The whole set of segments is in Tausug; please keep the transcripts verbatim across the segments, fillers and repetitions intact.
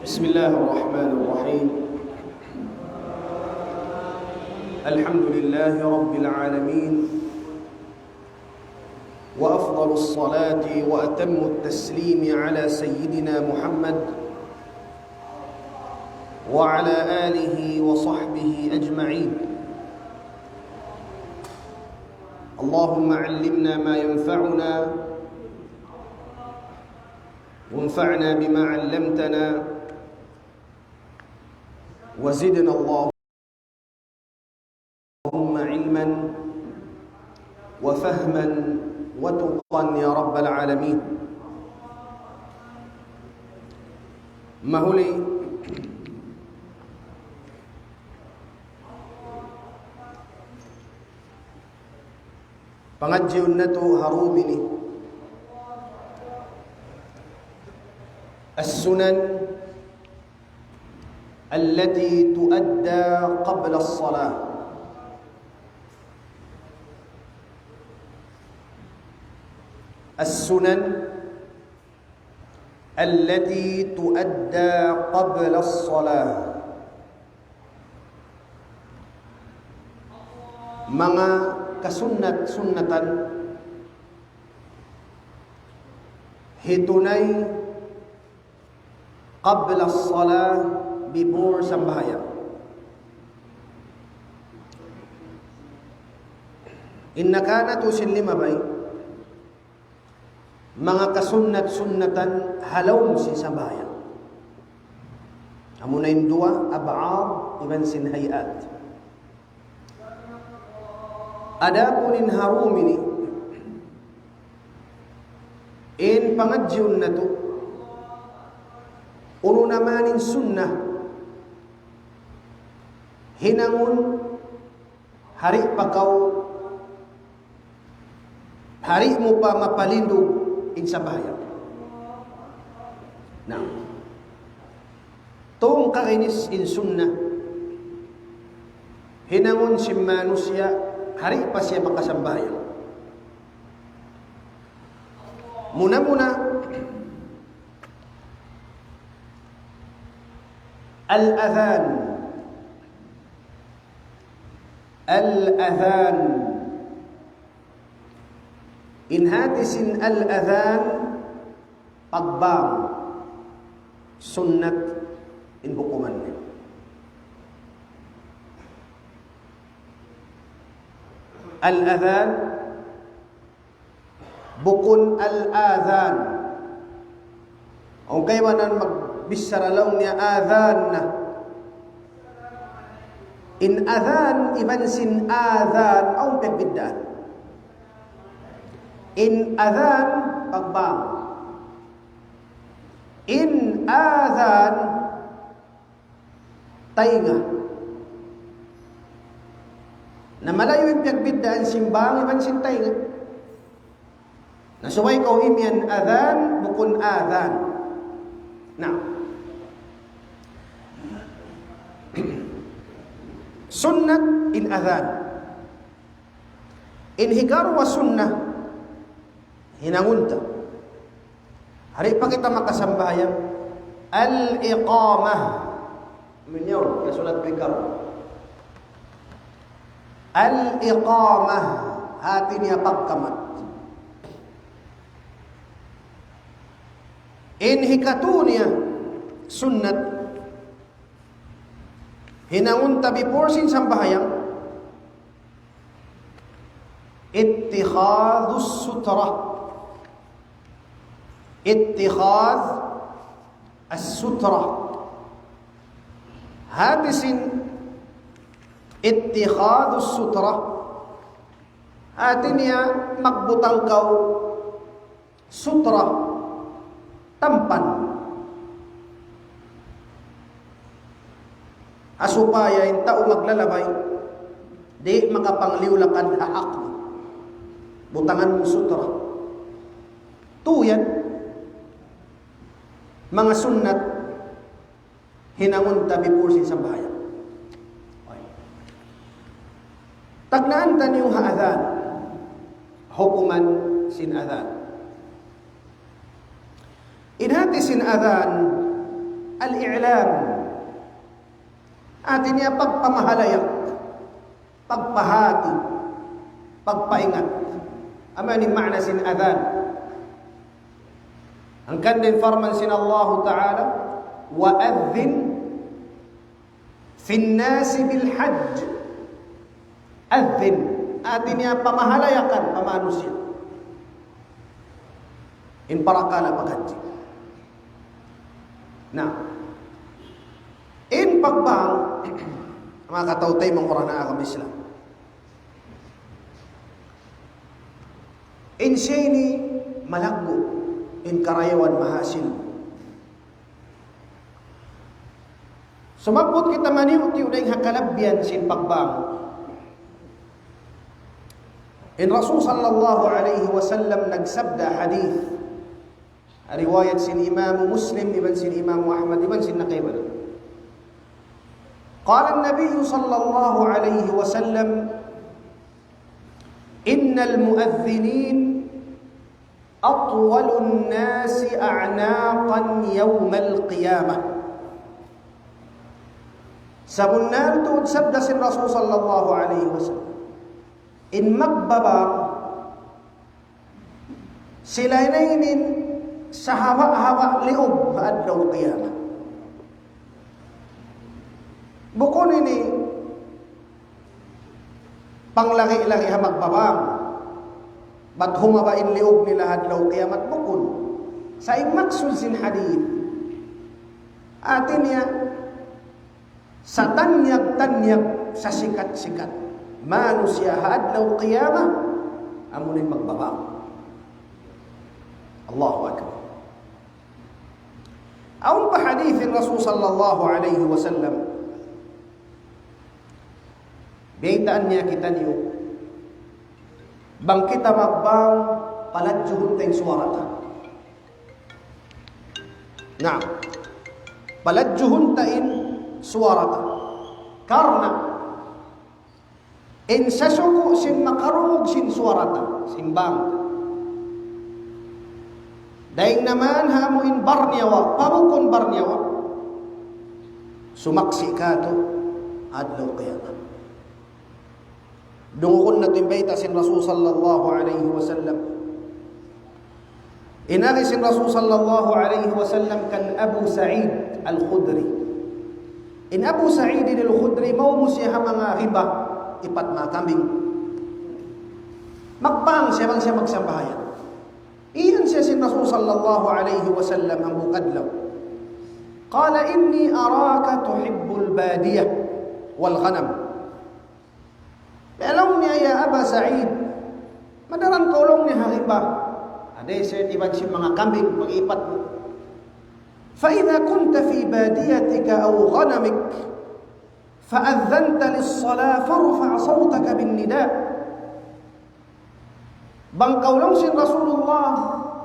بسم الله الرحمن الرحيم. الحمد لله رب العالمين، وأفضل الصلاة وأتم التسليم على سيدنا محمد وعلى آله وصحبه أجمعين. اللهم علمنا ما ينفعنا، وانفعنا بما علمتنا، وزدنا اللهم علما وفهما وتقى يا رب العالمين. Mahuli, pangadjiun natu' ha dum ini, السنن التي تؤدى قبل الصلاة. السنن التي تؤدى قبل الصلاة. Manga kasunnat-sunnatan hitunay قبل الصلاة, before sambahayang. In nakanatu sin limabay, manga kasunnat-sunnatan ha lawm sin sambahayang. Amuna in duwa, ab'ad iban sin hay'at. Adapun in ha dum ini, in pangadjiun natu', unu na man in sunnat, hinangun ha di' pa kaw, ha di' mu pa mapalindug in sambahayang. Na, tungka ini in sunnat, hinangun sin manusiya' ha di' pa siya makasambahayang. Muna-muna, الأذان. الأذان. In hati sin الأذان, pagbang, sunnat in hukuman niya. الأذان, bukun الآذان. Awn kaibanan magbichara laung niya adhan na. In adhan iban sin adhan, awn pagbiddaan. In adhan, pagbang. In adhan, taynga. Na malayu' in pagbiddaan sin bang iban sin taynga. Na subay kaw imiyan adhan, bukun adhan. Na, sunnat in adhan. In hikaruwa sunnat, hinangun ta ha di' pa kita makasambahayang, الإقامة. Minyaw, kasulat pikar. الإقامة, hati niya pagkamat. In hikatu niya sunnat, hinangun ta before sin sambahayang, اتخاذ السترة. اتخاذ السترة. Hati sin اتخاذ السترة, hati niya magbutang kaw sutra, tampan. Ha supaya in tau maglalabay, di' makapangliyu lakad ha hak. Butangan mu sutra. Tu yan, manga sunnat, hinangun ta before sin sambahayang. Tagnaan taniyu ha adhan. Hukuman sin adhan. In hati sin adhan, Al-i'lam. Hati niya pagpamahalayak, pagpahati, pagpaingat. Amu ini in maana sin adhan. Hangkan in parman sin Allah Ta'ala, وأذن في الناس بالحج. Adhin, hati niya pamahalayakan pa manusiya' in parakala' paghajji. Na, in pagbang, manga kataymanghuran ha agama Islam, in siya ini malaggu', in karayawan mahasil. Sumabbut kita maniyu'-tiyu' dayn ha kalabbihan sin pagbang. In Rasul sallallahu alayhi wasallam nagsabda, hadith riwayat sin Imam Muslim, iban sin Imam Ahmad, iban sin nakaibanan. قال النبي صلى الله عليه وسلم: إن المؤذنين أطول الناس أعناقا يوم القيامة. Sabunnal tuud, sabda sin Rasul sallallahu alayhi wasallam, in magbabang, sila ini in sahaba'-haba' liug ha adlaw qiyamah. Bukun ini panglari-lari ha magbabang, bat humaba' in liug nila ha adlaw qiyamat, bukun. Sa' in maksud sin hadith, hati niya, satanyag-tanyag, sasikat-sikat manusiya' ha adlaw qiyamah, amu in magbabang. Allahu Akbar. Awn pa hadith in Rasul sallallahu alayhi wasallam, baytaan niya kitaniyu, bang kita magbang, paladjuhun ta in suwara ta. Na, paladjuhun ta in suwara ta. Karna' in sasuku' sin makarungug sin suwara ta, sin bang ta, dayn naman ha amu in barniyawa', pa bukun barniyawa', sumaksi' katu' adlaw qiyamah. Dungugun natu' in bayta' sin Rasul sallallahu alayhi wasallam. In agi sin Rasul sallallahu alayhi wasallam kan Abu Sa'id Al-Khudri. In Abu Sa'id Al-Khudri, maunu siya ha manga riba, ipat manga kambing. Magbang siya bang siya magsambahayang. Iyan siya sin Rasul sallallahu alayhi wasallam hambuuk adlaw. قال: إني أراك تحب البادية والغنم. Laung niya, "Ya Aba Sa'id, madaran kaw," laung niya, "ha riba. Ada sa' iban sin manga kambing, mag-ipat mu. فإذا كنت في باديتك أو غنمك فأذنت للصلاة فارفع صوتك بالنداء." Bang kaw, laung sin Rasulullah,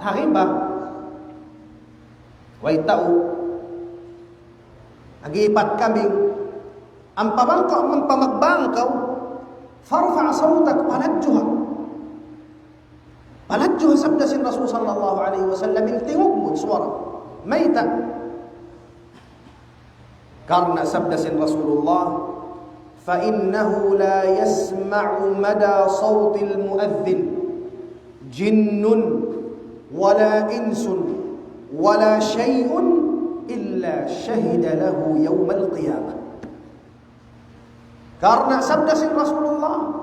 ha riba, way tau, nag-iipat kambing, ampa bang kaw, ampa magbang kaw, فارفع صوتك, paladjuha. Paladjuha, sabda sin Rasul sallallahu alayhi wasallam, in tingug mu, suwara. Mayta'? Karna' sabda sin Rasulullah, فإنه لا يسمع مدى صوت المؤذن جن ولا إنس ولا شيء إلا شهد له يوم القيامة. Karna' sabda sin Rasulullah,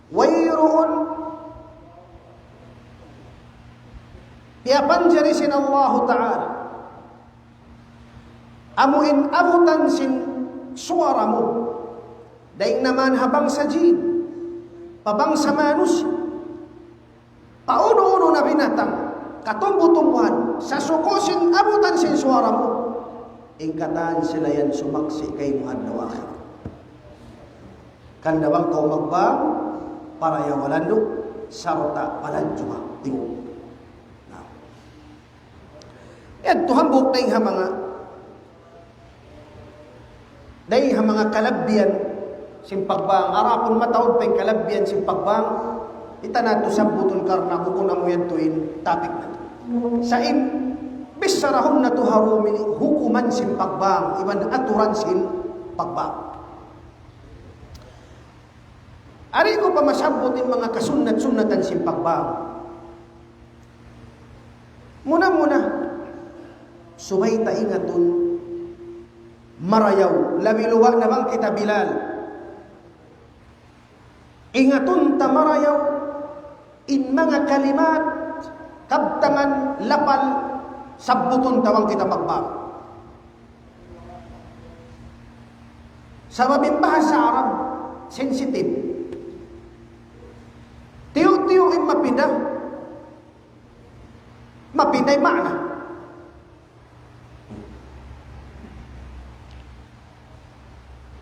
wayruun piyapanjari sin Allahu Ta'ala amu in abutan sin suwara mu, dayn naman ha bangsa jin, pa bangsa manusiya', pa unu-unu na binatang, katumbu-tumbuhan, sasuku' sin abutan sin suwara mu, in katan sila yan sumaksi' kaymu adlaw akhirat. Hangkan bang kaw magbang, parayawa landu', sarta' paladjuha, tingug. Na. Yadtu hambuuk dayn ha manga, dayn ha manga kalabbihan sin pagbang. Adapun mataud pa in kalabbihan sin pagbang, di' ta na tuud sabbutun karna' bukun amu yadtu in topic natu'. Sa' in Bichara hunna tuud ha dum ini hukuman sin pagbang, iban aturan sin pagbang. Ari ku pa masabbut in manga kasunnat-sunnatan sin pagbang. Muna-muna, subay ta ingatun marayaw, labi-labi na bang kita Bilal. Ingatun ta marayaw in manga kalimat, kabtangan, lapal, sabbutun ta bang kita magbang. Sabab in bahasa Arab, sensitive. Tiyu'-tiyu' in mapinda, mapinda in maana.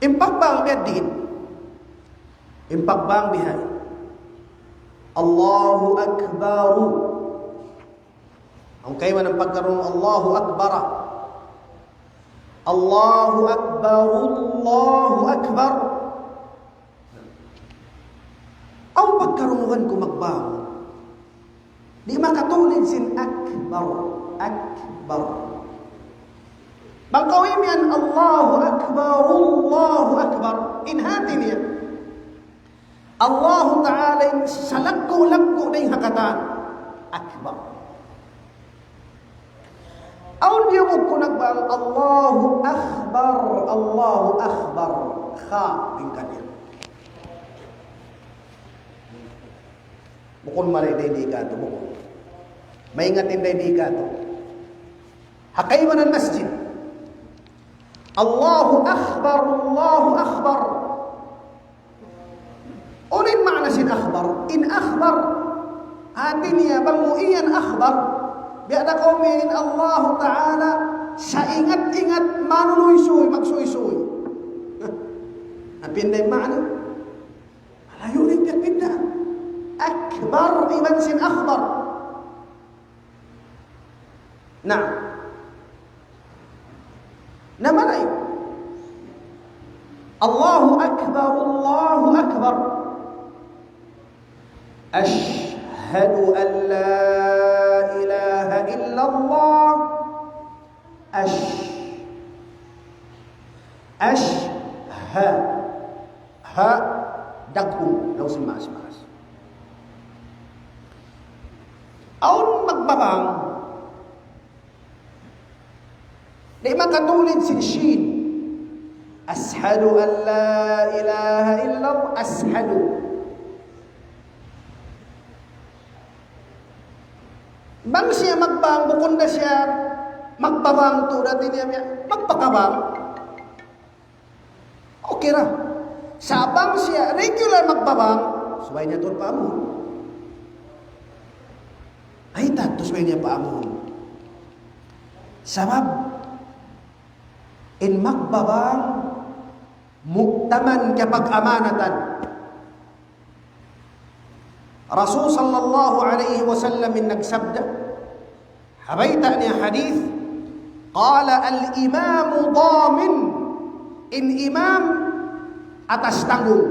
In pagbang biya' diin. In pagbang biya' ini. Allahu Akbar. Hangkan man in pagkarungugan Allahu Akbar. Allahu Akbar, Allahu Akbar. Awn pagkarungugan ku magbang. Di' makatulid sin akbar, akbar. Bang kaw imiyan Allahu Akbar, Allahu Akbar. In hati niya, Allahu Ta'ala in salaggu'-laggu' dayn ha katan. Akbar. Awn diyungug ku nagbang, Allahu Akbar, Allahu Akbar. Kha, in kaniya. Bukun mari dayn di katu', bukun. Maingat in dayn di katu'. Ha kaibanan masjid. Allahu Akbar, Allahu Akbar. Unu in maana sin akbar? In akbar, hati niya bang mu iyan akbar, biya' da kaw miyan Allahu Ta'ala, sa' ingat-ingat manunuysuy, magsuysuy. Napinda in maana? Malayu' na in piyagpinda. Akbar iban sin akhbar. Naam. Na malayu'. Allahu Akbar, Allahu Akbar. أشهد أن لا إله إلا الله. Ash. Ash. Ha. Ha. Dagku. Laung sin maas-maas. Awn magbabang. Di' makatulid sin shin. أشهد أن لا إله إلا الله. Ashhadu. Bang siya magbang, bukun da siya magbabang tuud, hati niya, magpakabang. Okay ra. Sa' bang siya regular magbabang, subay niya tuud paamuhun. Ay, tantu subay niya paamuhun. Sabab, in magbabang, mu'taman, kapag-amanatan. Rasul sallallahu alayhi wasallam in nagsabda, ha bayta' niya hadith, قال: الإمام ضامن. In imam atas tanggung.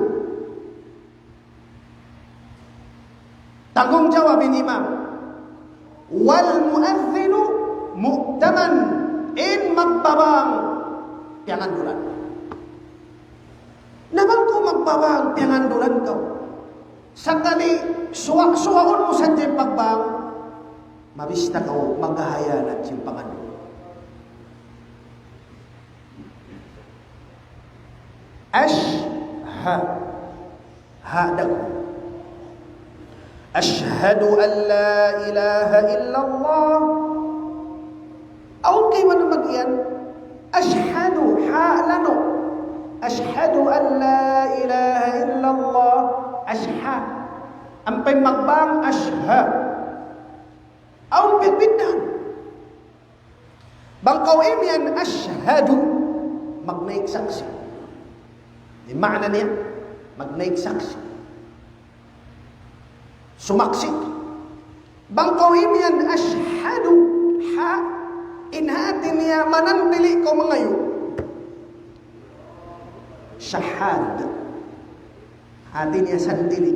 Tanggung jawab in imam. والمؤذن مؤتمن. In magbabang, piyangandulan. Na bang kaw magbabang, piyangandulan kaw. Sakali, suwa-suwaun mu sadja in pagbang, mabista kaw maghahayanat sin pangandul. Ash, ha. Ha, dagku. أشهد أن لا إله إلا الله. Awn kaibanan mag-iyan. Ashhadu, ha, lanu'. أشهد أن لا إله إلا الله. Ashha. Ampa in magbang, ashha. Awn piyagbiddaan. Bang kaw imiyan ashhadu, magnaik saksi'. In maana niya, magnaik saksi'. Sumaksi'. Bang kaw imiyan ashhadu, ha, in hati niya manantili' kaw mangayu'. Shahad. Hati niya santili'.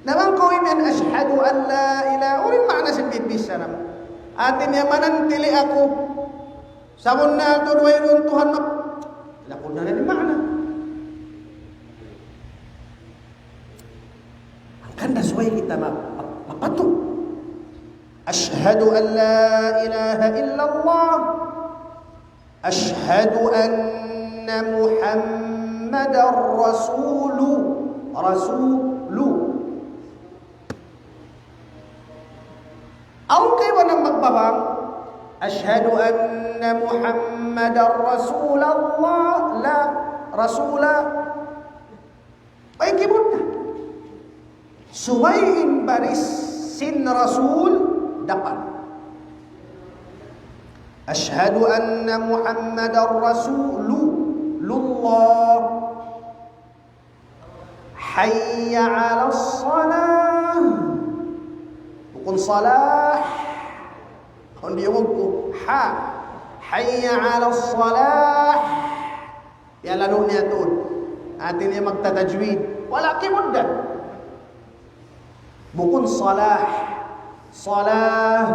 Na bang kaw imiyan ashhadu an la ilaha, unu in maana sin bichara mu? Hati niya manantili aku. Sabunnal tuud wayruun Tuhan ma-, laku na in ma'na. Hangkan da subay kita ma-, ma-, mapatut. أشهد أن لا إله إلا الله. أشهد أن محمدا رسول، رسول. Awn kaibanan magbabang, أشهد أن محمدا رسول الله, la, rasula. Ay, kibut na. Subay in baris sin Rasul dapan. أشهد أن محمدا رسول الله. حي على الصلاة. Bukun salah. Awn diyungug ku. Ha. حي على الصلاة. Piyalanu' niya tuud. Hati niya magtatajwid. Wala' kimugdan. Bukun salah. Salah.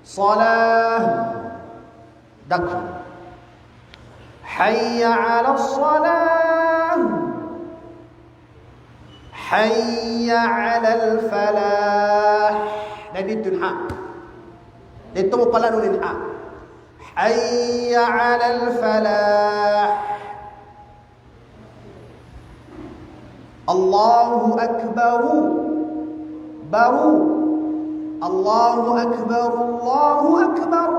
Salah. Dagdag. حي على الصلاة. حي على الفلاح. Na didtu in ha. Didtu mu palanun in ha. حي على الفلاح. الله أكبر. Baru. الله أكبر، الله أكبر.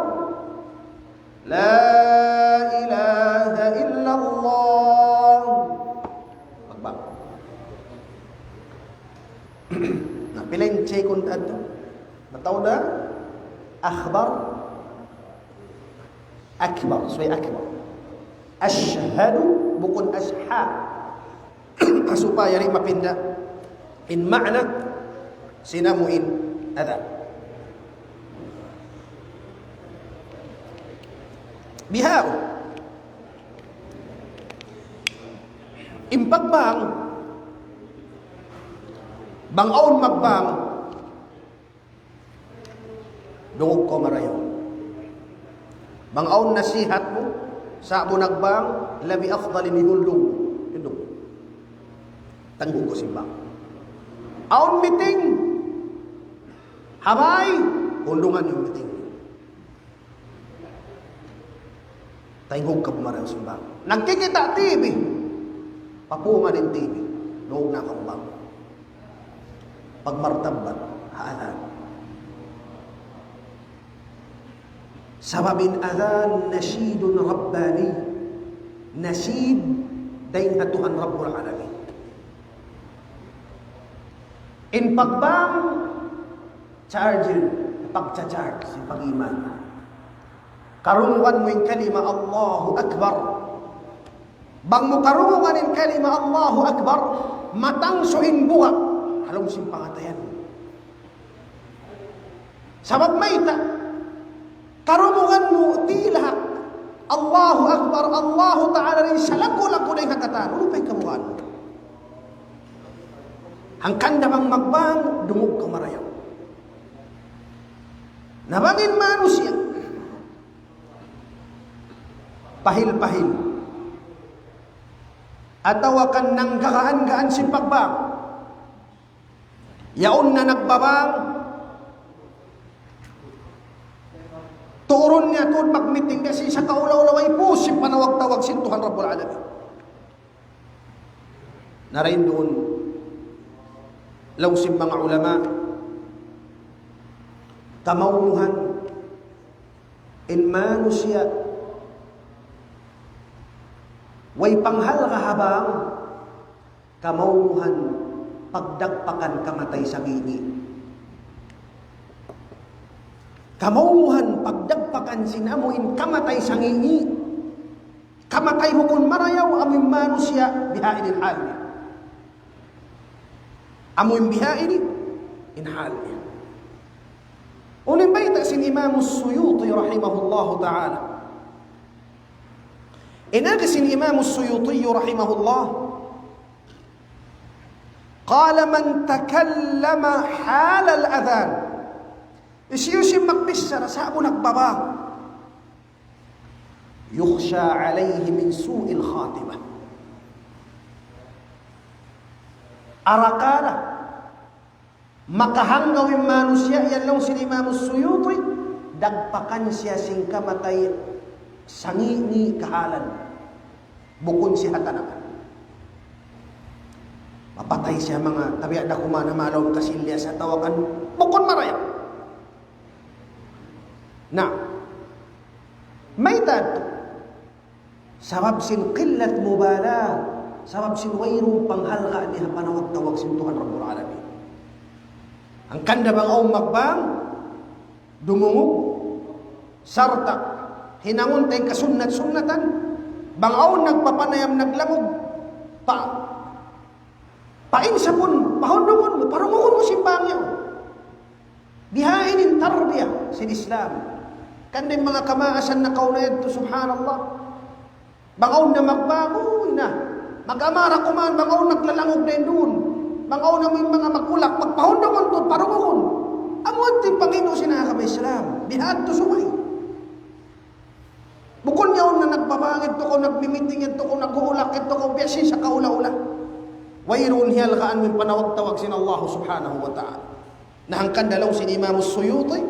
لا إله إلا الله. Akbar. Na, pila in check-un ta adtu? Mataud da? Akhbar. Akbar. Subay akbar. Ashhadu, bukun asha. Supaya di' mapinda in ma'na sin amu in adhan. Bihaun. In pagbang, bang awn magbang, dungug kaw marayaw. Bang awn nasihat mu, sa' mu nagbang, labi afdal in hundung. Hundung. Tanggung kaw simbang. Awn meeting. Ha bay, hundungan in meeting. Tanggung kaw marayaw simbang. Nagkikita' T V. Papungan in T V. Dungug na kaw bang. Pagmartabat ha adhan. Sabab in adhan نشيد رباني. Nashid dayn ha Tuhan Rabbul Alamin. In pagbang charger, pagcha-charge sin pag-iman. Karungugan mu in kalima Allahu Akbar. Bang mu karungugan in kalima Allahu Akbar, matangsu in buga' ha lawm sin pangatayan. Sabab mayta', karungugan mu tila Allahu Akbar, Allahu Ta'ala in salaggu'-laggu' dayn ha katan, unu pa in karungugan mu? Hangkan da bang magbang, dungug kaw marayaw. Na bang in manusiya', pahil-pahil. Atawa kan nanggagaan-gaan sin pagbang. Yaun na nagbabang. Tuurun niya tuud mag-meeting kasi sa kaulaw-ulaway pusip panawag-tawag sin Tuhan Rabbul Alamin. Na dayn duun, laung sin manga ulama, kamawmuhan in manusiya' way panghalga' ha bang, kamawmuhan pagdagpakan kamatay sa ngi'-ngi'. Kamawmuhan pagdagpakan sin amu in kamatay sa ngi'-ngi'. Kamatay bukun marayaw, amu in manusiya', bihaini in hal niya. Amu in bihaini in hal niya. Unu in bayta' sin Imam Suyuti rahimahullahu ta'ala. In agi sin Imam Suyuti rahimahullah, قال: من تكلم حال الأذان. Hisiyu-siyu in magbichara, sa'bu nagbabang. يخشى عليه من سوء الخاتمة. Arakala' makahanggaw in manusiya' yan, laung sin Imam Suyuti, dagpakan siya sin kamatay sangi' ni kahalan. Bukun siya hatanakan. Mapatay siya manga tabiya' da kuman na malaw kasilya sa tawakan. Bukun marayaw. Na, mayta' yadtu? Sabab sin قلة مبالاة, sabab sin wayruun panghalga' niya ha panawag-tawag sin Tuhan Rabbul Alamin. Hangkan da bang awn magbang, dumungug, sarta' hinangun ta in kasunnat-sunnatan, bang awn nagpapanayam naglangug, pa, painsa pun, pahundugun mu, parungugun mu sin bang yan. Bihaini in tarbiya sin Islam. Hangkan da in manga kamaasan nakauna yadtu, subhanallah. Bang awn na magbang, uy na. Mag-amara kuman, bang awn naglalangug dayn duun. Bang awn na amu in manga magulak, magpahundugun tuud, parungugun. Amu yadtu in panghindu' sin agama Islam. Bihadtu subay. Bukun niya awn na nagbabang yadtu kaw, nagmi-meeting yadtu kaw, naghuhulak yadtu kaw, biya' sin sa kaula-ula. Wayruun hihalgaan mu in panawag-tawag sin Allah subhanahu wa ta'ala. Na hangkan da laung sin Imam Suyuti,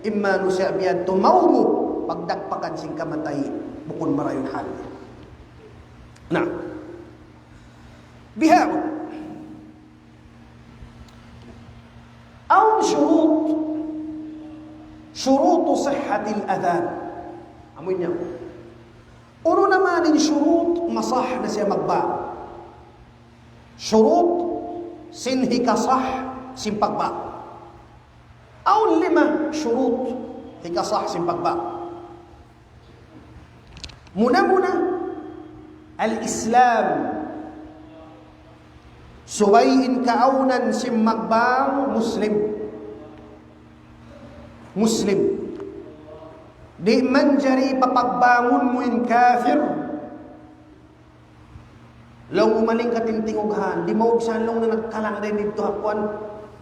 in manusiya' biya' yadtu maunu, pagdagpakan sin kamatay, bukun marayaw in hal niya. Na, bihaun. Awn shurut, شروط صحة الأذان. Amu in yan. Unu na man in shurut, masah na siya magbang. Shurut sin hikasah sin pagbang. Awn lima shurut hikasah sin pagbang. Muna-muna, al-Islam. Subay in kaawnan sin magbang Muslim. Muslim. Di' manjari papagbangun mu in kafir. Laung mu malingkat in tingughan, di' maugsan laung na nagkalang dayn didtu ha kuwan.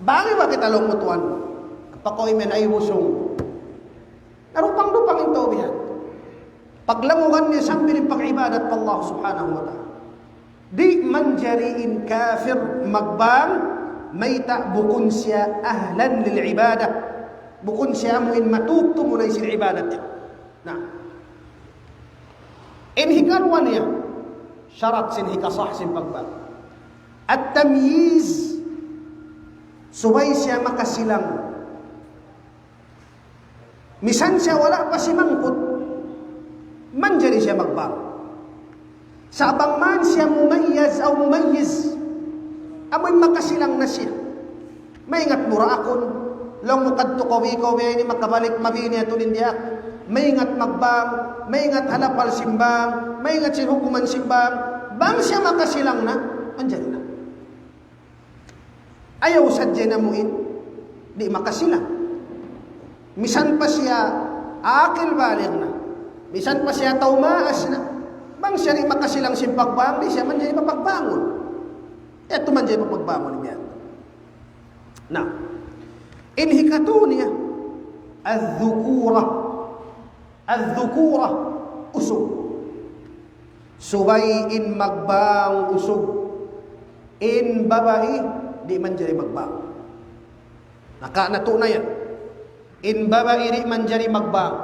Bang iban kita laung mu tuwan. Apa kaw imiyan ay busung. Narupang-dupang in tau bihan. Paglangugan niya sambil in pag-ibadat pa Allah subhanahu wa ta'ala. Di' manjari in kafir magbang, mayta' bukun siya ahlan lil ibadah. Bukun siya amu in matutumunan sin ibadat niya. Na. In hikaruwa niya, sharat sin hikasah sin pagbang. At-tamyiz, subay siya makasilang. Misan siya wala' pa simangkut, manjari siya magbang. Sa' bang man siya mumayyaz aw mumayyiz, amu in makasilang na siya. Maingat mu ra akun, laung mu kadtu kaw, ikaw biya' ini makabalik mabini atun in diyak. Maingat magbang, maingat halapal sin bang, maingat sin hukuman sin bang. Bang siya makasilang na, manjari na. Ayaw sadja na mu in di' makasilang. Misan pa siya akil baligh na. Misan pa siya tau maas na. Bang siya di' makasilang sin pagbang, di' siya manjari mapagbangun. Yadtu manjari mapagbangun niya. Na, in hikatu niya, الذكورة. الذكورة, usug. Subay in magbang usug. In babai, di' manjari magbang. Naka-, natu' na yan. In babai di' manjari magbang.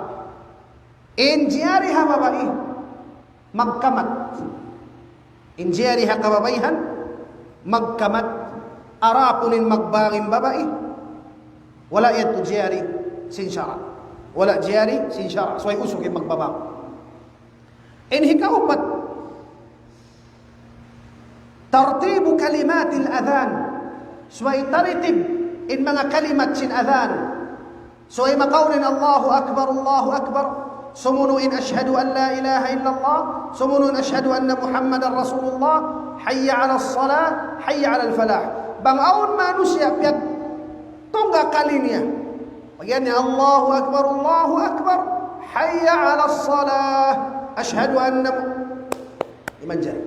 In jari ha babai, magkamat. In jari ha kababaihan, magkamat. Adapun in magbang in babai, wala' yadtu jari sin sara'. Wala' jari sin sara'. Subay usug in magbabang. In hikaupat, ترتيب كلمات الأذان. Subay tartib in manga kalimat sin adhan. Subay makauna in الله أكبر، الله أكبر. Sumunu' in أشهد أن لا إله إلا الله. Sumunu' in أشهد أن محمدا رسول الله. حي على الصلاة، حي على الفلاح. Bang awn manusiya' piyag tungga kali niya. Pag yan niya, الله أكبر، الله أكبر، حي على الصلاة، أشهد أن م-، di' manjari.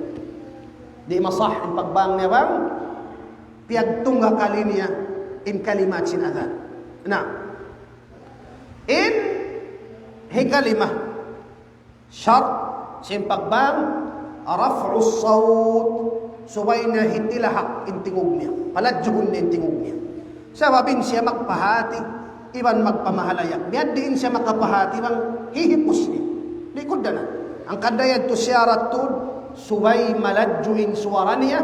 Di' masah in pagbang niya bang piyagtungga kali niya in kalimat sin adhan. Na, In hikalima, shart sin pagbang, raf'us sawt, subay na hitilahak in tingug niya, paladjuhun niya in tingug niya. Sabab in siya magpahati, iban magpamahalaya. Biyadiin siya makapahati bang hihipus niya. Di' kunu' na. Hangkan da yadtu siya ratud, subay maladju in suwara niya,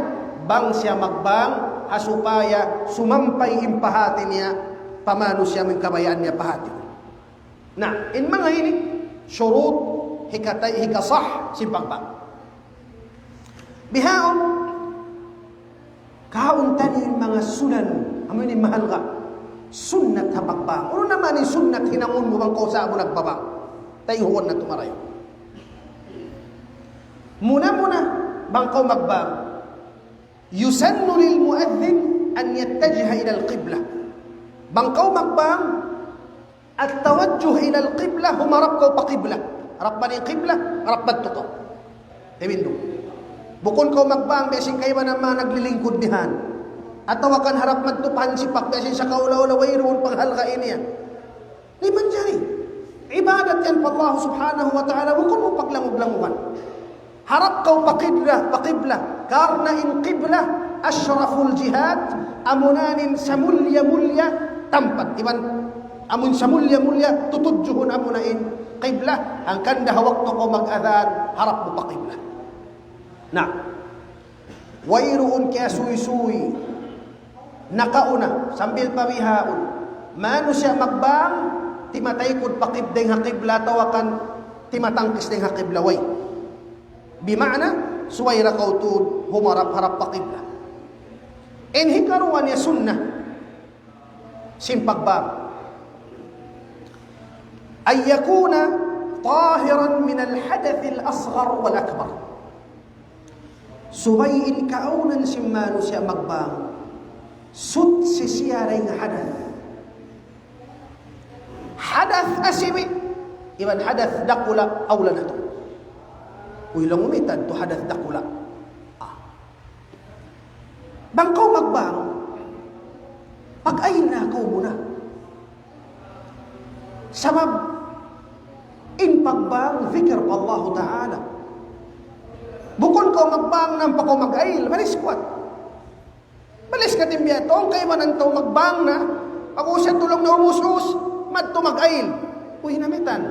bang siya magbang, ha supaya sumampay in pahati niya, pa manusiya' in kabayaan niya pahati. Na, in manga ini, shurut, hikatay, hikasah, sin pagbang. Bihaun, kaun taniyu in manga sunan, amu ini mahalga'. Sunnat ha pagbang. Unu na man in sunnat hinangun mu bang kaw sa'bu nagbabang. Tayhuun natu' marayaw. Muna-muna, bang kaw magbang. يسن للمؤذن أن يتجه إلى القبلة. Bang kaw magbang, التوجه إلى القبلة, humarap kaw pa qibla. Harap man in qibla, harap madtu kaw. Tawindung. Bukun kaw magbang, biya' sin kaibanan manga naglilingkud bihan. Atawa kan harap madtu pa hansipak, biya' sin sakaula-ula, wayruun paghalga' niya. Di' manjari. Ibadat yan pa Allah subhanahu wa ta'ala, bukun mu paglamug-lamugan. Harap kaw pa qibla, pa qibla. Karna' in qibla, ashraful jihat, amuna in samulliya-mulliya tampat. Iban, amun samulliya-mulliya tutudjuhun amuna in qibla, hangkan da ha waktu kaw mag-adhan, harap mu pa qibla. Na, wayruun kiyasuysuy, nakauna, sambil pa bihaun. Manusiya' magbang, timataykud pa qib-, dayng ha qibla, atawa kan timatangkis dayng ha qibla, way. Bima'na, subay da kaw tuud humarap-harap pa qibla. In hikaruwa niya sunnat sin pagbang. أن يكون طاهرا من الحدث الأصغر والأكبر. Subay in kaawnan sin manusiya' magbang, suchi siya dayn ha hadath. Hadath asibi', iban hadath dakula' awla natu'. Uy, laung mu, mayta' tu hadath dakula'. Ah. Bang kaw magbang, pag-ayil na kaw muna. Sabab, in pagbang, zikir pa Allahu Ta'ala. Bukun kaw magbang, nampa kaw mag-ayil, malis kuwat. Malis ka timbiya, tong kaibanan tau magbang na, pag-usat tulung na umus-us, madtu mag-ayil. Uy, namitan.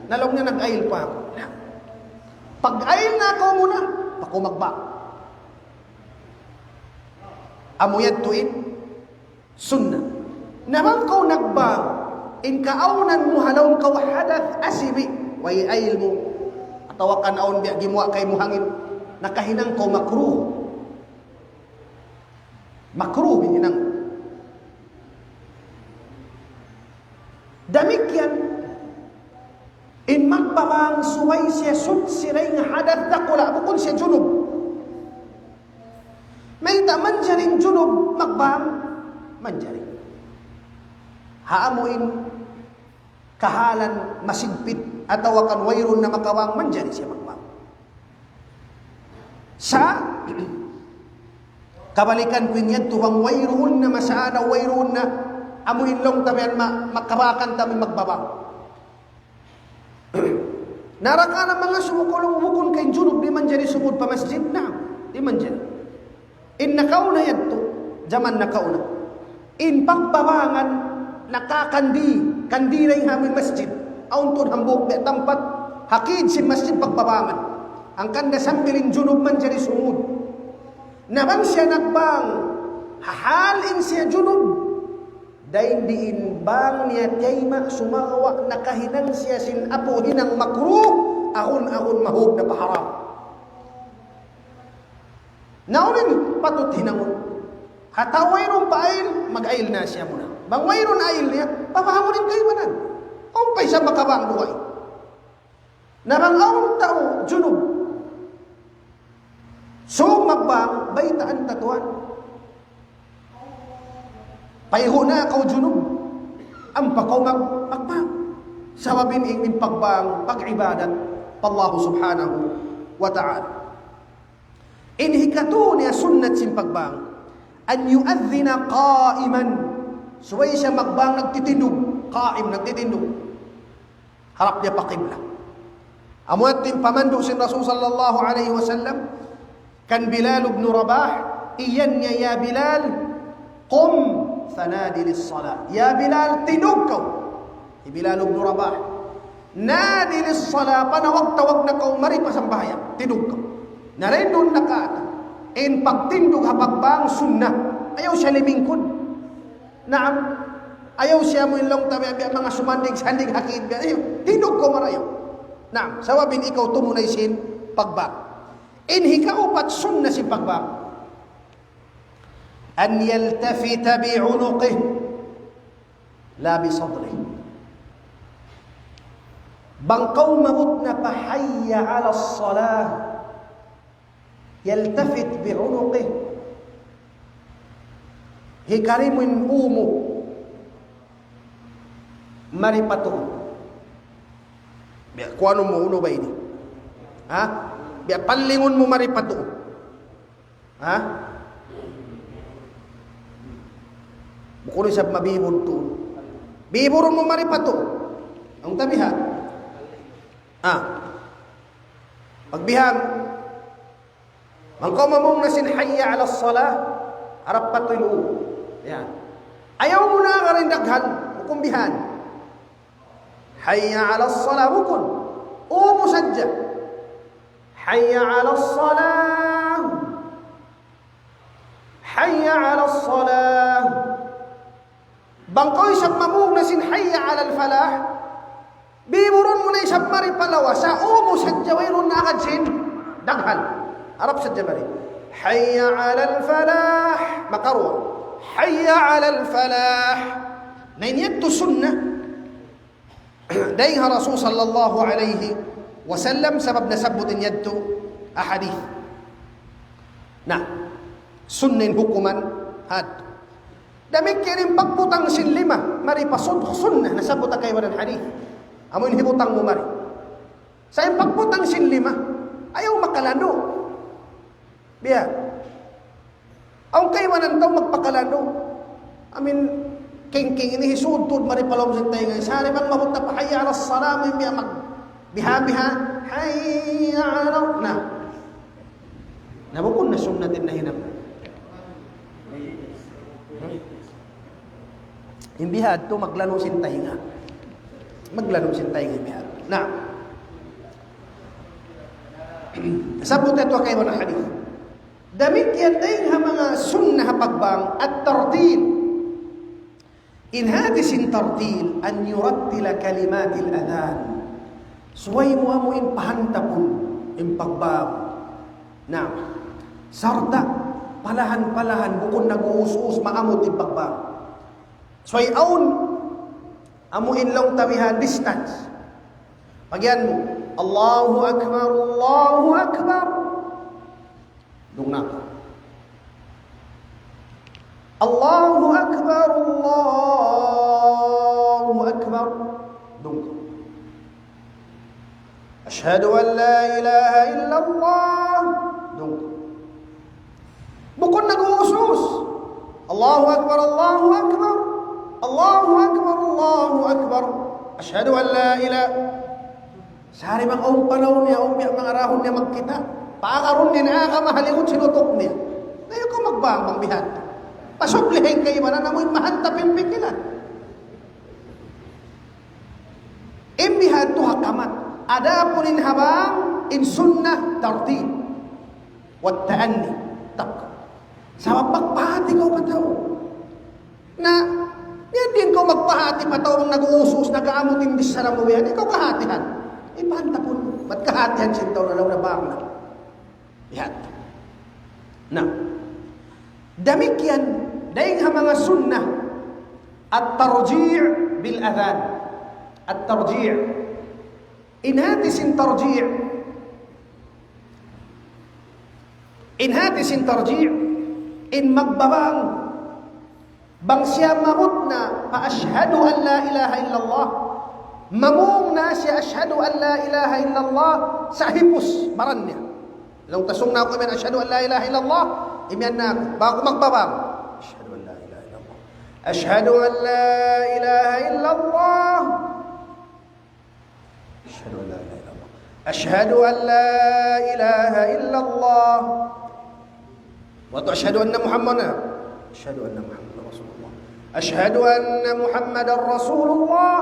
Na laung niya nag-ayil pa aku. Pag-ayil na kaw muna, pa kaw magbang. Amu yadtu in sunnat. Na bang kaw nagbang, in kaawnan mu ha lawm kaw hadath asibi', way ayil mu, atawa kan awn biya' gimuwa' kaymu hangin, nakahinang kaw makruh. Makruh in hinang. Damikkiyan, in magbabang subay siya suchi dayn ha hadath dakula', bukun siya junub. Mayta' manjari in junub magbang? Manjari. Ha amu in kahalan masigpit atawa kan wayruun na makabang, manjari siya magbang. Sa' kabalikan ku in yadtu bang wayruun na masaana, wayruun na amu in laung ta biyan ma-, makabakan ta magbabang. Na ra ka na mangasubu kaw laung mu bukun ka in junub, di' manjari sumud pa masjid? Naam, di' manjari. In nakauna yadtu, jaman nakauna. In pagbabangan, nakakandi, kandi dayn ha amuin masjid. Awn tuud hambuuk biya' tampat, ha kid sin masjid pagbabangan. Hangkan da sambil in junub manjari sumud. Na bang siya nagbang, ha hal in siya junub. Dayn di in bang niya tiyayma' sumagawa' nakahinang siya sin apu hinang makruh, agun-agun mahug na pa haram. Na unu in patut hinangun? Ha tau wayruun pa ayil, mag-ayil na siya muna. Bang wayruun ayil niya, pabangun in kaibanan. Awn pa isab makabang dugaing. Na bang awn tau junub, sūng magbang, baytaan ta tuwan. Paygu na kaw junub, ampa kaw mag-, magbang. Sabab in, in pagbang, pag-ibadat pa Allah subhanahu wa ta'ala. In hikatū niya sunnat sin pagbang, أن يؤذن قائما. Subay siya magbang nagtitindug, qa'im, nagtitindug. Harap niya pa qibla. Amu yadtu in pamandu' sin Rasul sallallahu alayhi wasallam kan Bilal ibn Rabah, iyan niya, "Ya Bilal, qum fanadi lis-salah." Ya Bilal, tindug kaw. Hi Bilal ibn Rabah. "Nadi lis-salah, panawag-tawag na kaw mari pa sambahayang. Tindug kaw." Na dayn duun na katān. In pagtindug ha pagbang sunnat. Ayaw siya limingkud. Naam. Ayaw siya mu in laung ta biya' manga sumanding-sanding ha kid biya'. Ayaw. Tindug kaw marayaw. Naam. Sabab in ikaw tumunay sin pagbang. In hikaupat sunnat sin pagbang. أن يلتفت بعنقه لا بصدره. Bang kaw maabut na pa حي على الصلاة, يلتفت بعنقه. Hikari mu in ū mu mari pa tuu. Biya' kuwanun mu unu ba ini? Ha? Biya' pallingun mu mari pa tuu. Ha? Bukun isab mabibur tuu. Biburun mu mari pa tuu. Awn ta bihan. Ha? Pagbihan, bang kaw mamung na sin حي على الصلاة, harap pa tuu in ū. Yan. Ayaw mu na agarin daghal, bukun bihan. حي على الصلاة, bukun. Ū mu sadja. حي على الصلاة. حي على الصلاة. Bang kaw isab mamung na sin حي على الفلاح, biburun mu na isab mari pa lawas, sa' ū mu sadja, wayruun na agad sin daghal. Harap sadja mari. حي على الفلاح. Makaruwa. حي على الفلاح. Na in yadtu sunnat dayn ha Rasul sallallahu alayhi wasallam, sabab nasabbut in yadtu ha hadith. Na, sunnat in hukuman hat. Damikkiyan in pagbutang sin lima mari pa sun-, sunnat, nasabbut ha kaibanan hadith. Amu in hibutang mu mari. Sa' in pagbutang sin lima, ayaw makalandu'. Biya'. Awn kaibanan tau magpakalandu'. Amin, kingking ini hisudtud mari pa lawm sin taynga. Sa' di' bang maabut na pa حي على الصلاة, amin biya' magbiha-biha. حي على, na. Na bukun na sunnat in nahinang. In biha' yadtu maglanu' sin taynga. Maglanu' sin taynga in biha'. Na. Sabbut yadtu ha kaibanan hadith. Damikkiyan dayn ha manga sunnat ha pagbang, at-tartil. In hāti sin tartil, أن يرتل كلمات الأذان. Subay mu amu in pahantapun in pagbang. Na, sarta' palahan-palahan, bukun nag-uus-us, maamut in pagbang. Subay awn, amu in laung ta bihan distance. Pagiyan mu, الله أكبر، الله أكبر. Dungug na. الله أكبر، الله أكبر. Dungug. أشهد أن لا إله إلا الله. Dungug. Bukun nag-uus-us. الله أكبر، الله أكبر. الله أكبر، الله أكبر. أشهد أن لا إله. Sari bang awn panaw niya, awn biya' manga rahun niya magkita'. Pagarun niya na, ka mahalingun sin utuk niya. Na, ayaw kaw magbang bang bihan. Pasubli in kaibanan, amu in mahantap in pikilan. In biha' yadtu ha kamat. Adapun in ha bang, in sunnat tartil. Wat ta'anni. Tak. Sabab magpahāti kaw pa tau. Na, yan di' kaw magpahāti pa tau bang nag-uus-us, nag-aamut in bichara mu yan. Ikaw kahātihan. Ipahantapun mu. Bat kahātihan sin tau na laung na bang na. Yan. Na. Damikkiyan, dayn ha manga sunnat, الترجيع بالأذان. الترجيع. In hāti sin tarji'. In hāti sin tarji', in magbabang. Bang siya maabut na pa أشهد أن لا إله إلا الله. Mamung na siya أشهد أن لا إله إلا الله. Sa' hipus baran niya. Laung ta sung na aku imiyan أشهد أن لا إله إلا الله. Imiyan na aku. Bang aku magbabang. أشهد أن لا إله إلا الله. أشهد أن لا إله إلا الله. أشهد أن لا إله إلا الله. أشهد أن لا إله إلا الله. وأشهد أن محمدا، أشهد أن محمدا رسول الله. أشهد أن محمدا رسول الله.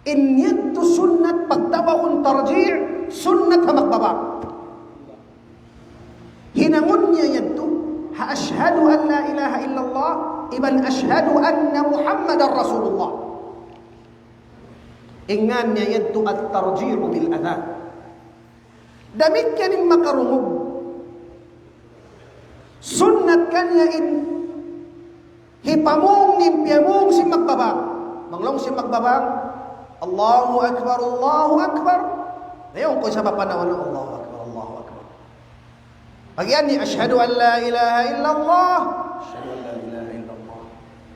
In yadtu sunnat pagtawagun tarji', sunnat ha magbabang. Hinangun niya yadtu, ha أشهد أن لا إله إلا الله, iban أشهد أن محمدا رسول الله. In ngan niya yadtu الترجيع بالأذان. Damikkiyan in makarungug. Sunnat kaniya in hipamung in piyamung sin magbabang. Bang laung sin magbabang, الله أكبر، الله أكبر. Ayaw kaw isab panawan, الله أكبر، الله أكبر. Pag yan niya, أشهد أن لا إله إلا الله. أشهد أن لا إله إلا الله.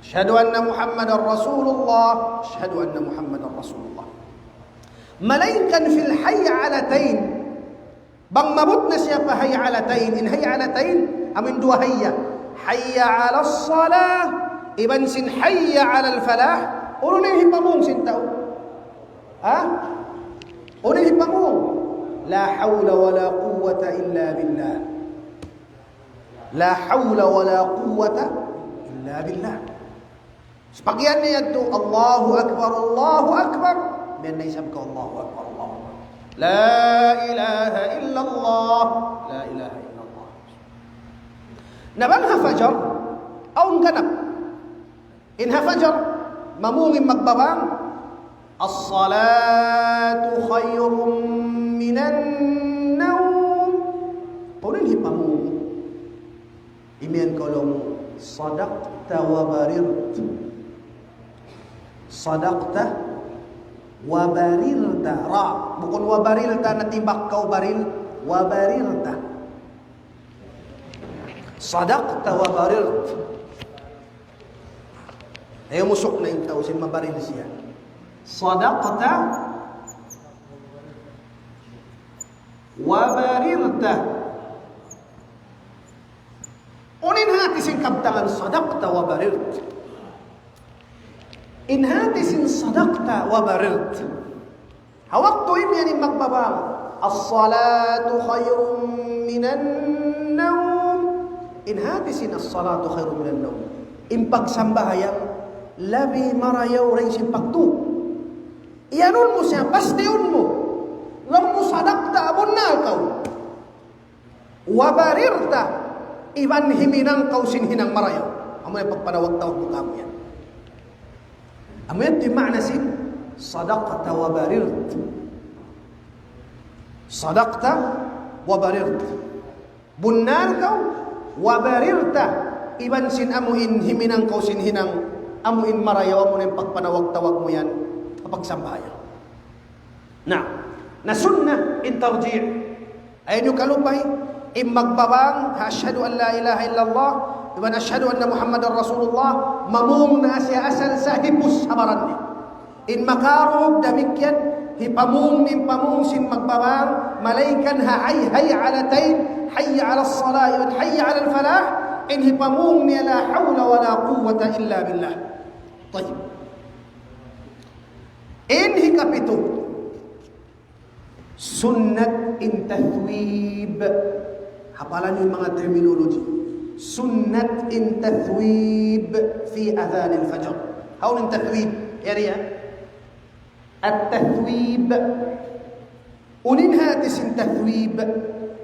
أشهد أن محمدا رسول الله. أشهد أن محمدا رسول الله. Malayngkan في الحيعلتين. Bang maabut na siya pa حيعلتين. In حيعلتين, amun duwa hayya. حي على الصلاة, iban sin حي على الفلاح. Unu in hipamung sin tau? Ha? Unu in hipamung? لا حول ولا قوة إلا بالله. لا حول ولا قوة إلا بالله. Sa' pag yan niya yadtu, الله أكبر، الله أكبر. Miyan na isab kaw, الله أكبر، الله أكبر. لا إله إلا الله. لا إله إلا الله. Na bang ha fajar, awn ganap. In ha fajar, mamung in magbabang, الصلاة خير من النوم. Unu in hipamung? Imiyan kaw laung mu, صدقت وبررت. صدقت وبررت. Ra. Bukun وبرلت, natimbak kaw baril. وبررت. صدقت وبررت. Ayaw mu sukna in tau sin mabaril siya. صدقت وبررت. Unu in hati sin kabtangan صدقت وبررت? In hati sin صدقت وبررت, ha waktu imiyan in magbabang, الصلاة خير من النوم. In hati sin الصلاة خير من النوم, in pagsambahayang labi marayaw dayn sin pagtug. Iyanun mu siya, pastiun mu. Laung mu صدقت, bunnal kaw. وبررت, iban himinang kaw sin hinang marayaw. Amu yan pagpanawag-tawag mu kamu yan. Amu yan in maana sin صدقت وبررت. صدقت وبررت. Bunnal kaw, وبررت. Iban sin amu in himinang kaw sin hinang, amu in marayaw, amu na in pagpanawag-tawag mu yan, ha pagsambahayang. Na, na sunnat in tarji'. Ayaw niyu kalupahi, in magbabang, أشهد أن لا إله إلا الله, iban أشهد أن محمدا رسول الله, mamung na siya asal sa hipus ha baran niya. In makarungug damikkiyan, hipamung in pamung sin magbabang, malayngkan ha حي، حيعلتين, حي على الصلاة, iban حي على الفلاح, in hipamung niya لا حول ولا قوة إلا بالله. Tayyib. In hikapitu, sunnat in tathwib. Hapalan niyu in manga terminology. Sunnat in tathwib في أذان الفجر. Hawnu in tathwib? Yari, ha? At-tathwib. Unu in hati sin tathwib?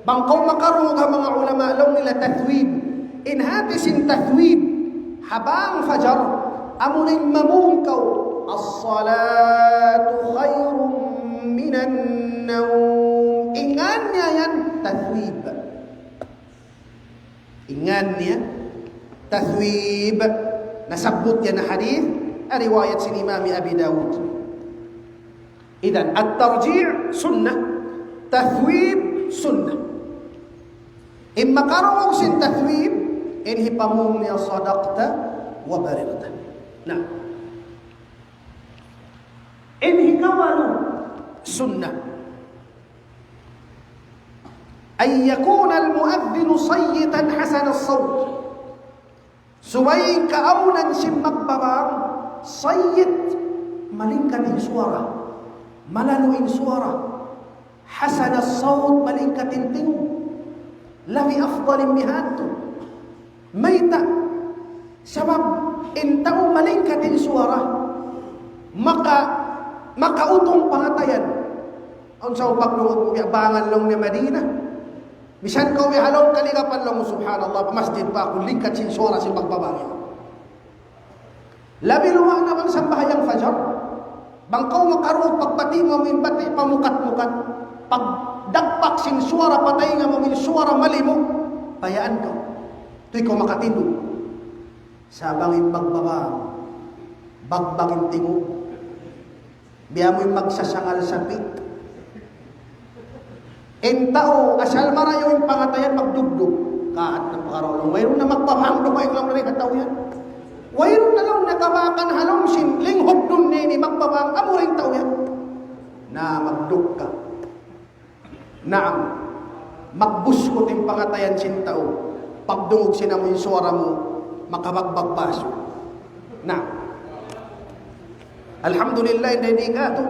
Bang kaw makarungug ha manga ulama, laung nila tathwib. In hati sin tathwib ha bang fajar, amu na in mamung kaw, الصلاة خير من النوم. In ngan niya yan tathwib. In ngan niya tathwib. Nasabbut yan ha hadith, riwayat sin Imam Abi Dawud. Idhan, at-tarji' sunnah, tathwib sunnah. In makarungug sin tathwib, in hipamung niya صدقت وبررت. Na. In hikawalu sunnah, أن يكون المؤذن صيتا حسن الصوت. Subay in kaawnan sin magbabang sayyit, malingkat in suwara. Malalu' in suwara. Hasan as-sawt, malingkat in tingug. Labi afdal in bihadtu. Mayta'? Sabab in tau malingkat in suwara, maka, makautung pangatayan. Awn sa' pagdungug mu, biya' bangan laung niya Madina. Misan kaw biya' ha lawm kaligapan laung mu, subhanallah, pa masjid pa aku, lingkat sin suwara sin magbabang. Labi luwa' na bang sambahayang fajar, bang kaw makarungug pagbati' mu amu in bati' pamukat-mukat, pagdagpak sin suwara pa taynga mu amu in suwara malimu, bayaan kaw. Tuy kaw makatindug. Sa' bang in magbabang, bagbag in tingug. Biya' amu in magsasangal sapi. In tau, asal marayaw in pangatayan, magdugdug. Kaat na pakarulung. Wayruun na magbabang, dumaing laung na in tau yan. Wayruun na laung na kabakan ha lawm sin linghug dunya ini magbabang, amu ra in tau yan. Na magdugdug ka. Naam, magbuskut in pangatayan sin tau. Pagdungug sin amu in suwara mu, makabagbag basu. Naam. Alhamdulillah, in di' katu',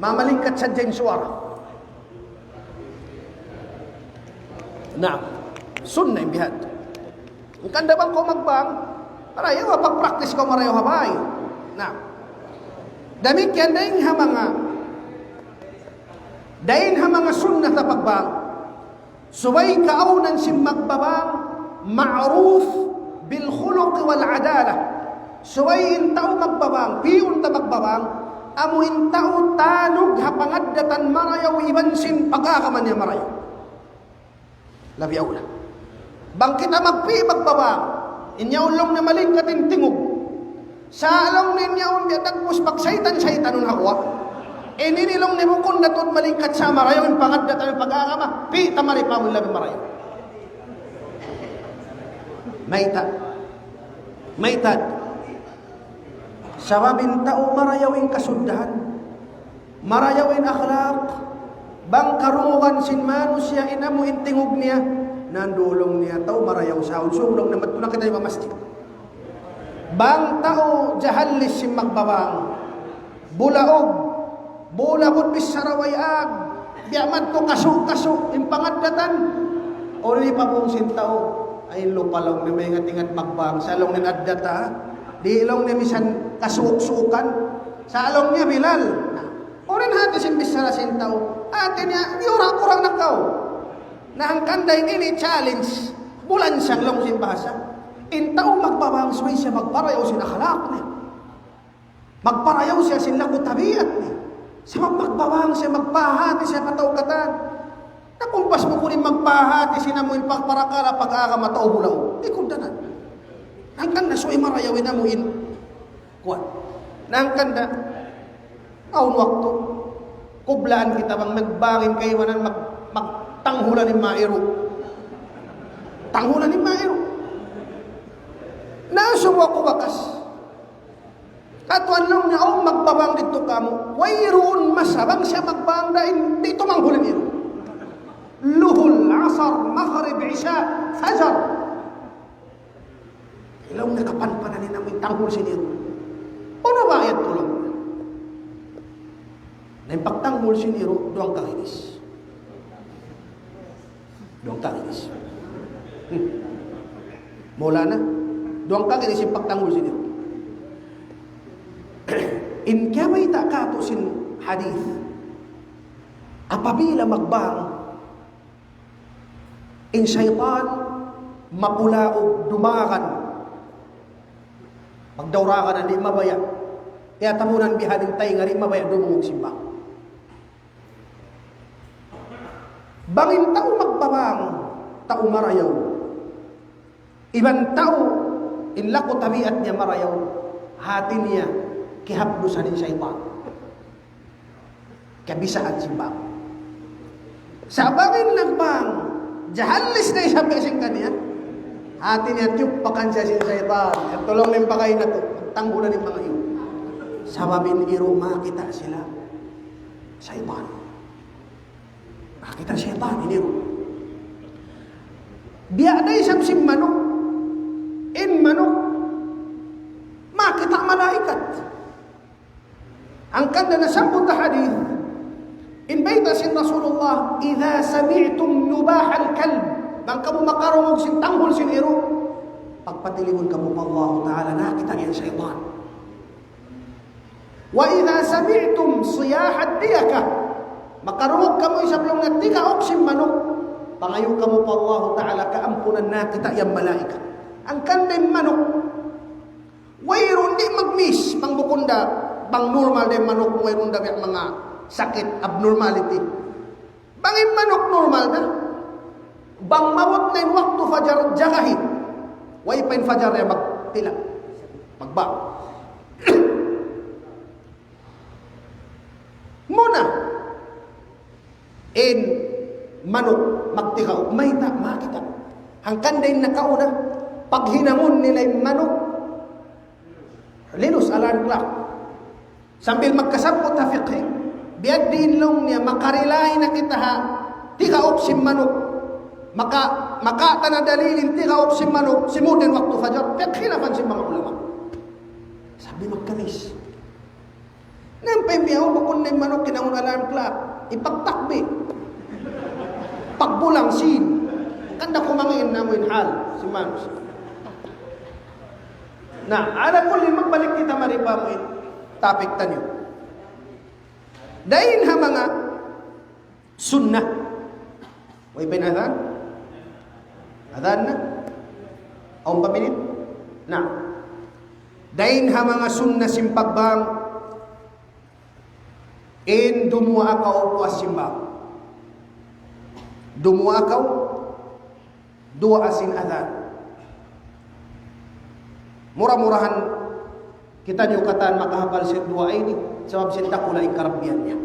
mamalingkat sadja in suwara. Naam. Sunnat in bihadtu. Hangkan da bang kaw magbang, marayaw, pag-practice kaw marayaw ha bay. Naam. Damikkiyan dayn ha manga, dayn ha manga sunnat ha pagbang. Subay kaawnan sin magbabang, ma'ruf bil khuluq wal adalah. Subay in tau magbabang, pi'un ta magbabang, amu in tau tanug ha pangaddatan marayaw iban sin pag-agama niya marayaw. Labi awla. Bang kita magpi' magbabang, in yaun laung niya malingkat in tingug. Sa' laung niya in yaun biya' dagbus pagsaytan-saytanun ha guwa'. In ini laung niya bukun na tuud malingkat sa' marayaw in pangaddatan pag-agama, pi' ta mari pa amun labi marayaw. Mayta'. Mayta'. Sabab in tau marayaw in kasuddahan. Marayaw in akhlaq. Bang karungugan sin manusiya' in amu in tingug niya. Nandulung niya tau marayaw sa' unsung laung niya madtu na kita iban masjid. Bang tau jahallis sin magbabang. Bulaug. Bulaug bichara way ag. Biya' madtu kasu'-kasu' in pangaddatan. Uli pa bung sin tau. Ay lupa laung niya maingat-ingat magbang. Sa' laung niya in addat ha. Di' laung niya misan kasuuk-suukan. Sa' laung niya bilal. Na, uli in hati sin bichara sin tau. Hati niya, di' ura-ura na kaw. Na hangkan da in ini challenge. Bulan siyang laung sin bahasa. In tau magbabang subay siya magparayaw sin akhlaq niya. Magparayaw siya sin laku tabiat niya. Sabab magbabang siya, magpahati siya pa tau katan. Na kumpas mu kunu' in magpahati sin amu in pagparakala' pag-agama tau bulaug. Di' kunu' da na. Hangkan da subay marayaw in amu in. Kuwan. Na hangkan da. Awn waktu. Kublaan kita bang magbang in kaibanan mag-, magtanghulan in mairu'. Tanghulan in mairu'. Na subu aku bakas. Katuan laung niya, awn magbabang didtu kamu. Wayruun masa bang siya magbang dayn di' tumanghul in iru'. Luhul, asar, maghrib, isya, fajar. Laung niya kapanpanan in amu in tanghul sin iru'. Unu ba yan tulung? Na in pagtanghul sin iru', duwang kaginis. Duwang kaginis. Hmm. Mula na, duwang kaginis in pagtanghul sin iru'. In kiyabayta' katu' sin hadith, apabila magbang, in saytan mapulaug dumagan. Pagdauragan na di' mabaya'. Kaya tamunan bihaning taynga di' mabaya' dumungug sin bang. Bang in tau magbabang, tau marayaw. Iban tau in laku tabiat niya marayaw, hati niya kihapdusan in saytan. Kabisahan sin bang. Sa' bang in nagbang, jahallis na isab sin kaniya. Hati niya tiyupakan siya sin saytan. Yadtu laung niya in bagay natu', tanggulan in manga iru'. Sabab in iru' makakita' sila. Saytan. Makakita' saytan in iru'. Biya' da isab sin manuk. In manuk, makakita' malaikat. Hangkan da nasabbut ha hadith, In bayta' sin Rasulullah, إذا سمعتم نباح الكلب, bang kamu makarungug sin tanghul sin iru', pagpatilimun kamu pa Allah Ta'ala, nakakita' yan saytan. وإذا سمعتم صياح الديكة, makarungug kamu isab laung niya tikauk sin manuk, pangayu' kamu pa Allah Ta'ala kaampunan, nakakita' yan malaikat. Hangkan da in manuk, wayruun di' mag-miss, bang bukun da, bang normal da in manuk, wayruun da biya' manga sakit, abnormality. Bang in manuk normal na, bang maabut na in waktu fajar, jagahi. Way pa in fajar ya magtila', magba. Muna, in manuk magtikauk, mayta', makakita'. Hangkan da in nakauna, paghinangun nila in manuk, linus alarm clock. Sambil magkasabbut ha fiqh, biya' diin laung niya, makarelay na kita ha tikauk sin manuk. Maka, maka ta na dalil in tikauk sin manuk, simud in waktu fajar, piyagkhilafan sin manga ulama. Sabi magkanis. Nampay biya' bukun na in manuk, hinangun alarm clock, ipagtakbi. Pagbulang sin. Hangkan da kumangi' in namu' in hal sin manuk. Na, ala kulli, magbalik kita mari pa amu in topic taniyu. Dayn ha manga sunnah. Way pa in adhan? Adhan na? Awn pa minit? Na. Dayn ha manga sunnah sin pagbang, in dumuwaa kaw puas sin bang. Dumuwaa kaw duwaa sin adhan. Mura-murahan kitaniyu katan makahapal sin duwaa ini, sabab sin dakula' in karabbihan niya.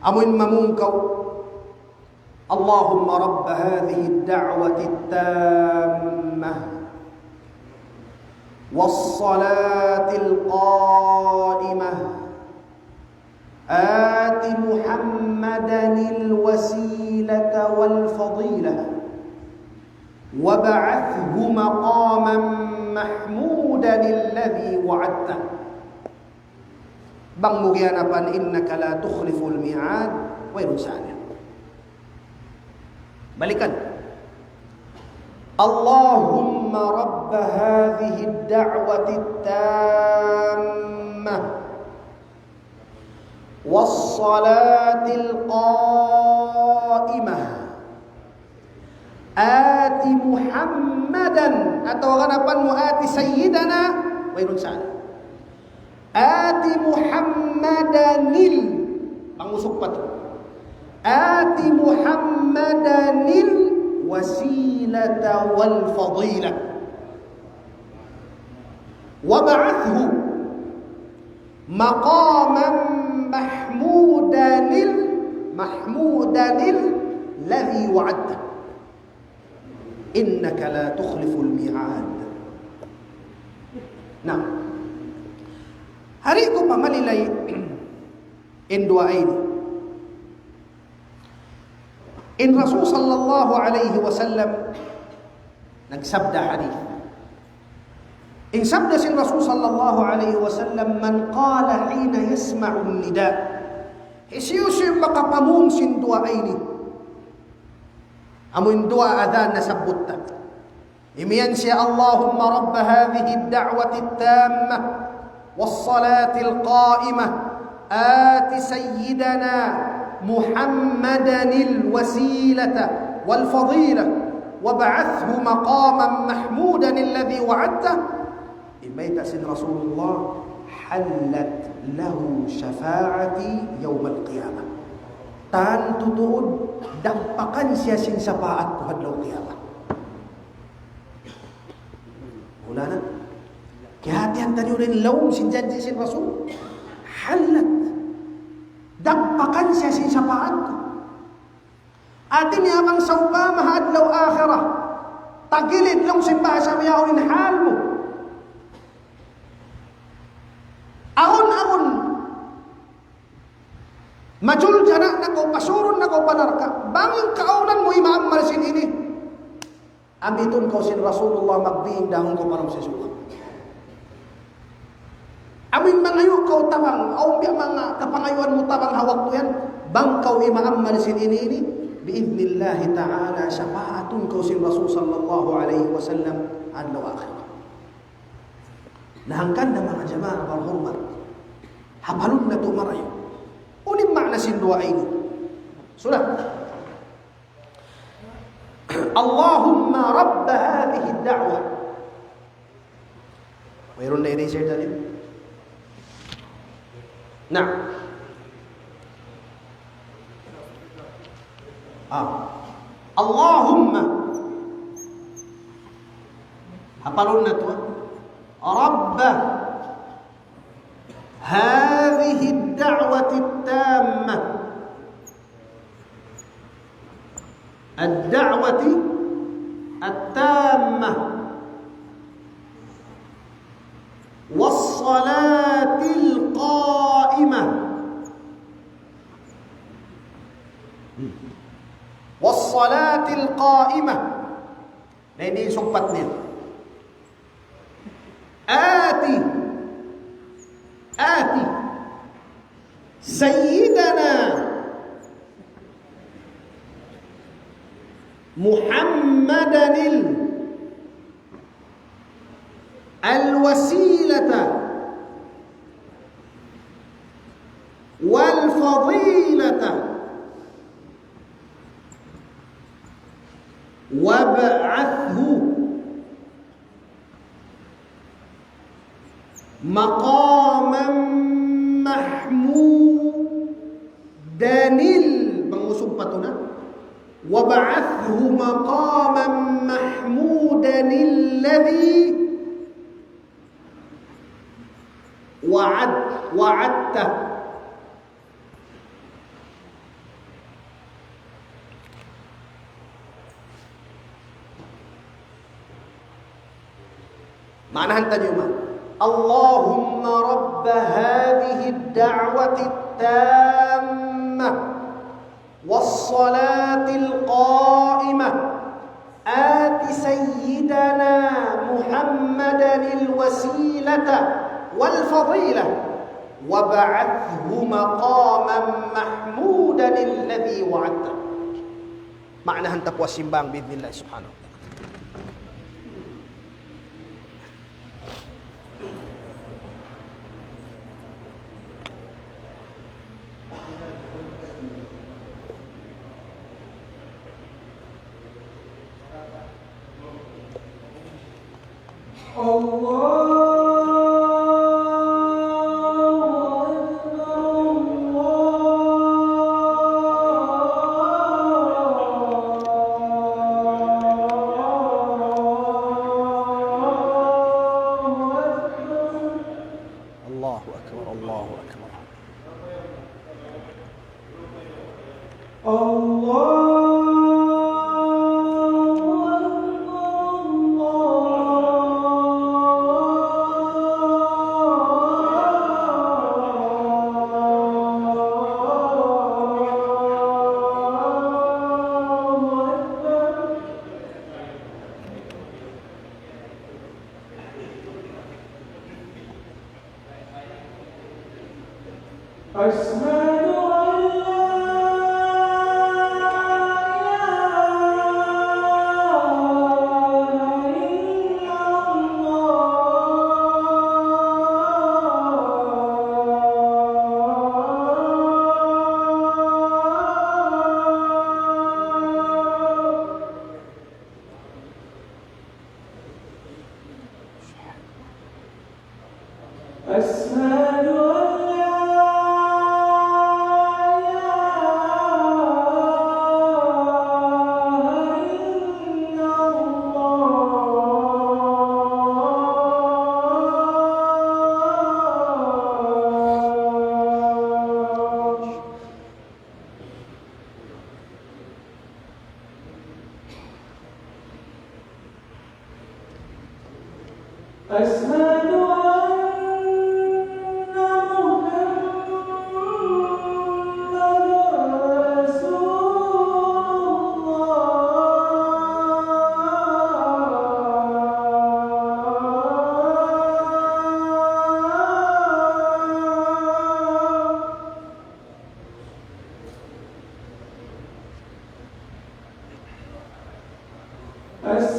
Amu in mamung kaw, اللهم رب هذه الدعوة التامة والصلاة القائمة آت محمدا الوسيلة والفضيلة وابعثه مقاما محمودا الذي وعدته. Bang mu giyanapan, إنك لا تخلف الميعاد, wayruun sala. Balikan. اللهم رب هذه الدعوة التامة والصلاة القائمة آت محمدا, atawa ganapan mu آت سيدنا, wayruun sala. آت محمدا ال, pangusug pa tu. آت محمدا الوسيلة والفضيلة وابعثه مقاما محمودا ال-، محمودا الذي وعدته إنك لا تخلف الميعاد. Na, ha di' ku pa malilay in duwaa ini. In Rasul sallallahu alayhi wasallam nagsabda hadith. In sabda sin Rasul sallallahu alayhi wasallam, من قال حين يسمع النداء. Hisiyu-siyu makapamung sin duwaa ini. Amu in duwaa adhan nasabbut ta. Imiyan siya, اللهم رب هذه الدعوة التامة والصلاة القائمة آت سيدنا محمدا الوسيلة والفضيلة وابعثه مقاما محمودا الذي وعدته. In bayta' sin Rasulullah, حلت له شفاعتي يوم القيامة. Tantu tuud, dagpakan siya sin sapaat ku ha adlaw kiyamat. Muna na. Kiyahatihan taniyu in lawm sin janji' sin Rasul. حلت. Dagpakan siya sin sapaat ku. Hati niya bang sawpama ha adlaw akhirat, tagilid laung sin bahasa bihaun in hal mu. Awn-awn, majul jana na kaw, pasurun na kaw pa narka'. Bang in kaawnan mu imaamal sin ini, amitun kaw sin Rasulullah, magbing dahun kaw pa lawm sin surga'. Amu in mangayu' kaw tabang, awn biya' manga kapangayuan mu tabang ha waktu yan, bang kaw imaamal sin ini ini, bi'idhnillahi ta'ala, shafaatun kaw sin Rasul sallallahu alayhi wasallam adlaw akhirat. Na hangkan da manga jamaa barhurmat, hapalun natu' marayaw. Unu in maana sin duwaa ini? Sulat. اللهم رب هذه الدعوة. Mayroon na eraser dyan? Na. Ah. اللهم. Hapalun natu'. رب هذه الدعوة التامة. الدعوة التامة والصلاة القائمة. والصلاة القائمة. Na ini in sugpat niya. آت، آت سيدنا محمدا ال-، الوسيلة والفضيلة وابعثه مقاما محمودا ال-، bang mu sugpatun na. وابعثه مقاما محمودا الذي وعد-، وعدته. Maanahan ta niyu ma. اللهم رب هذه الدعوة التامة والصلاة القائمة آت سيدنا محمدا الوسيلة والفضيلة وابعثه مقاما محمودا الذي وعدته. Maanahan ta puas simbang bi'idhnillah subhanahu wa ta'ala. الله أكبر، الله أكبر، الله أكبر. الله أكبر، الله أكبر. أشهد أن لا إله إلا الله. أشهد أن لا إله إلا الله. أشهد أن محمدا رسول الله.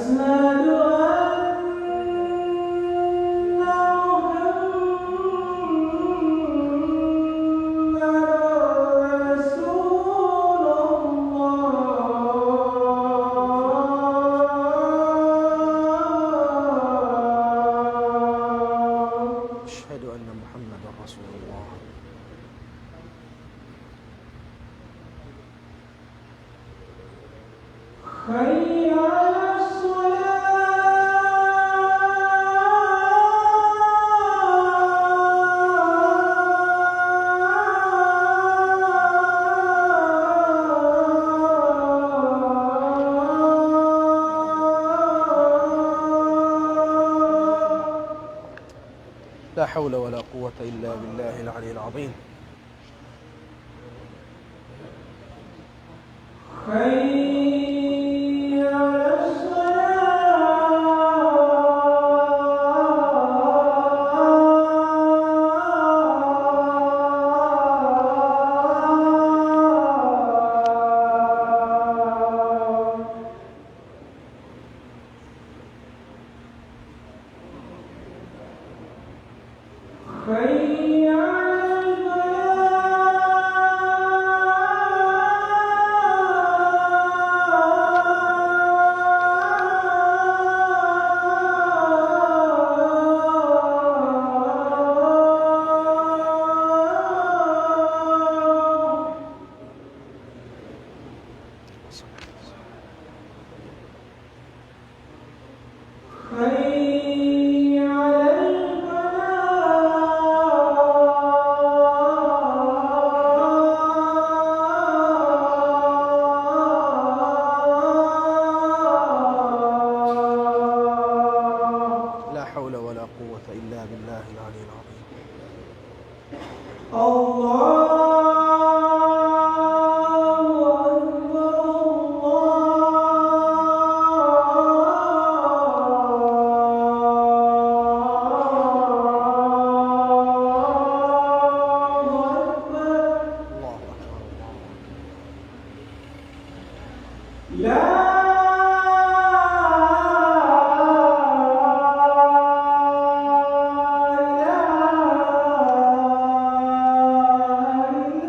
أشهد أن محمدا رسول الله. أشهد أن محمدا رسول الله. حي على الصلاة. لا حول ولا قوة إلا بالله العلي العظيم. حي على الصلاة. حي على الفلاح. حي على الفلاح. لا حول ولا قوة إلا بالله العلي العظيم. الله أكبر، الله أكبر. الله أكبر. لا إله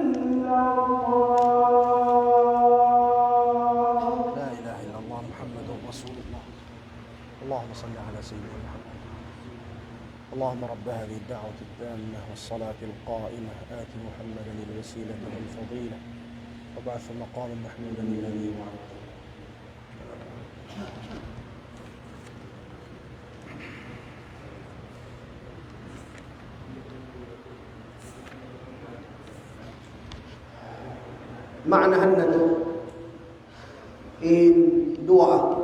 إلا الله. لا إله إلا الله محمد رسول الله. اللهم صل على سيدنا محمد. اللهم رب هذه الدعوة التامة والصلاة القائمة، آت محمدا الوسيلة والفضيلة وابعثه مقاما محمودا الذي وعدته. Maanahan natu' in duwaa.